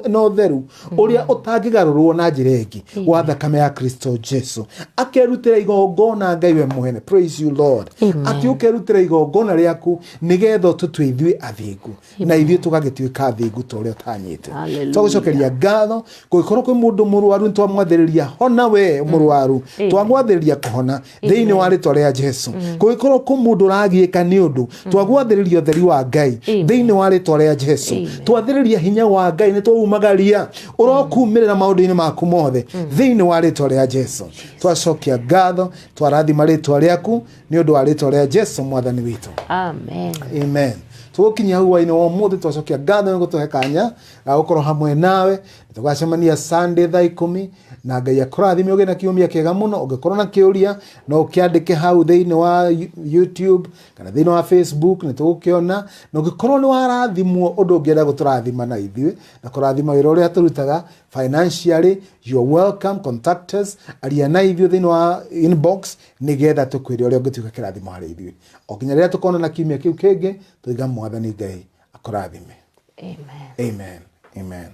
na ũtheru ũrĩa ũtangĩgarũrwo na njĩra ĩngĩ wa thakame ya Kristo Jesu, akerutĩra igongona Ngai we mwene. Praise you Lord. Amen. Atĩ ũkerutĩra igongona rĩaku nĩgetha ũtũtue ithuĩ athingu na ithuĩ tũgagĩtuĩka athingu ta ũrĩa ũtanyĩte. Hallelujah. Twagũcokeria ngatho. Kũngĩkorwo kwĩ mũndũ mũrwaru, nĩtwamwathĩrĩria hona we mũrwaru, Amen. twamwathĩrĩria kũhona thĩinĩ wa rĩtwa rĩa Jesu. Kũngĩkorwo kwĩ mũndũ ũragiĩka nĩ ũndũ, twagwathĩrĩria ũtheri wa Ngai Amen. thĩinĩ wa rĩtwa rĩa Jesu. Amen. Twathĩrĩria hinya wa Ngai, nĩtwaumagaria ũrokumĩrĩra maũndũ-inĩ maku mothe thĩinĩ wa rĩtwa rĩa Jesu. Twacokia ngatho, twarathima rĩtwa rĩaku nĩ ũndũ wa rĩtwa rĩa Jesu mwathani witũ. Amen. Amen. Tũgũkinyia hau hwaĩ-inĩ wa ũmũthĩ, twacokia ngatho nĩ gũtũhe kanya ga gũkorwo hamwe nawe. Tũgacemania Sunday thaa 10, na Ngai akũrathime ũgĩe na kiumia kĩega mũno. Ũngĩkorwo na kĩũria no ũkĩandĩke hau thĩinĩ wa YouTube kana thĩinĩ wa Facebook, nĩ tũgũkĩona. Na ũngĩkorwo nĩ warathimwo ũndũ ũngĩenda gũtũrathima na ithuĩ na kũrathima wĩra ũrĩa tũrutaga financially, you are welcome. Contact us, aria na ithuĩ thĩinĩ wa inbox nĩgetha tũkwĩre ũrĩa ũngĩtuĩka kĩrathimo harĩ ithuĩ. O nginya rĩrĩa tũkonana kiumia kĩu kĩngĩ, tũiga Mwathani Ngai akũrathime. Amen. Amen. Amen.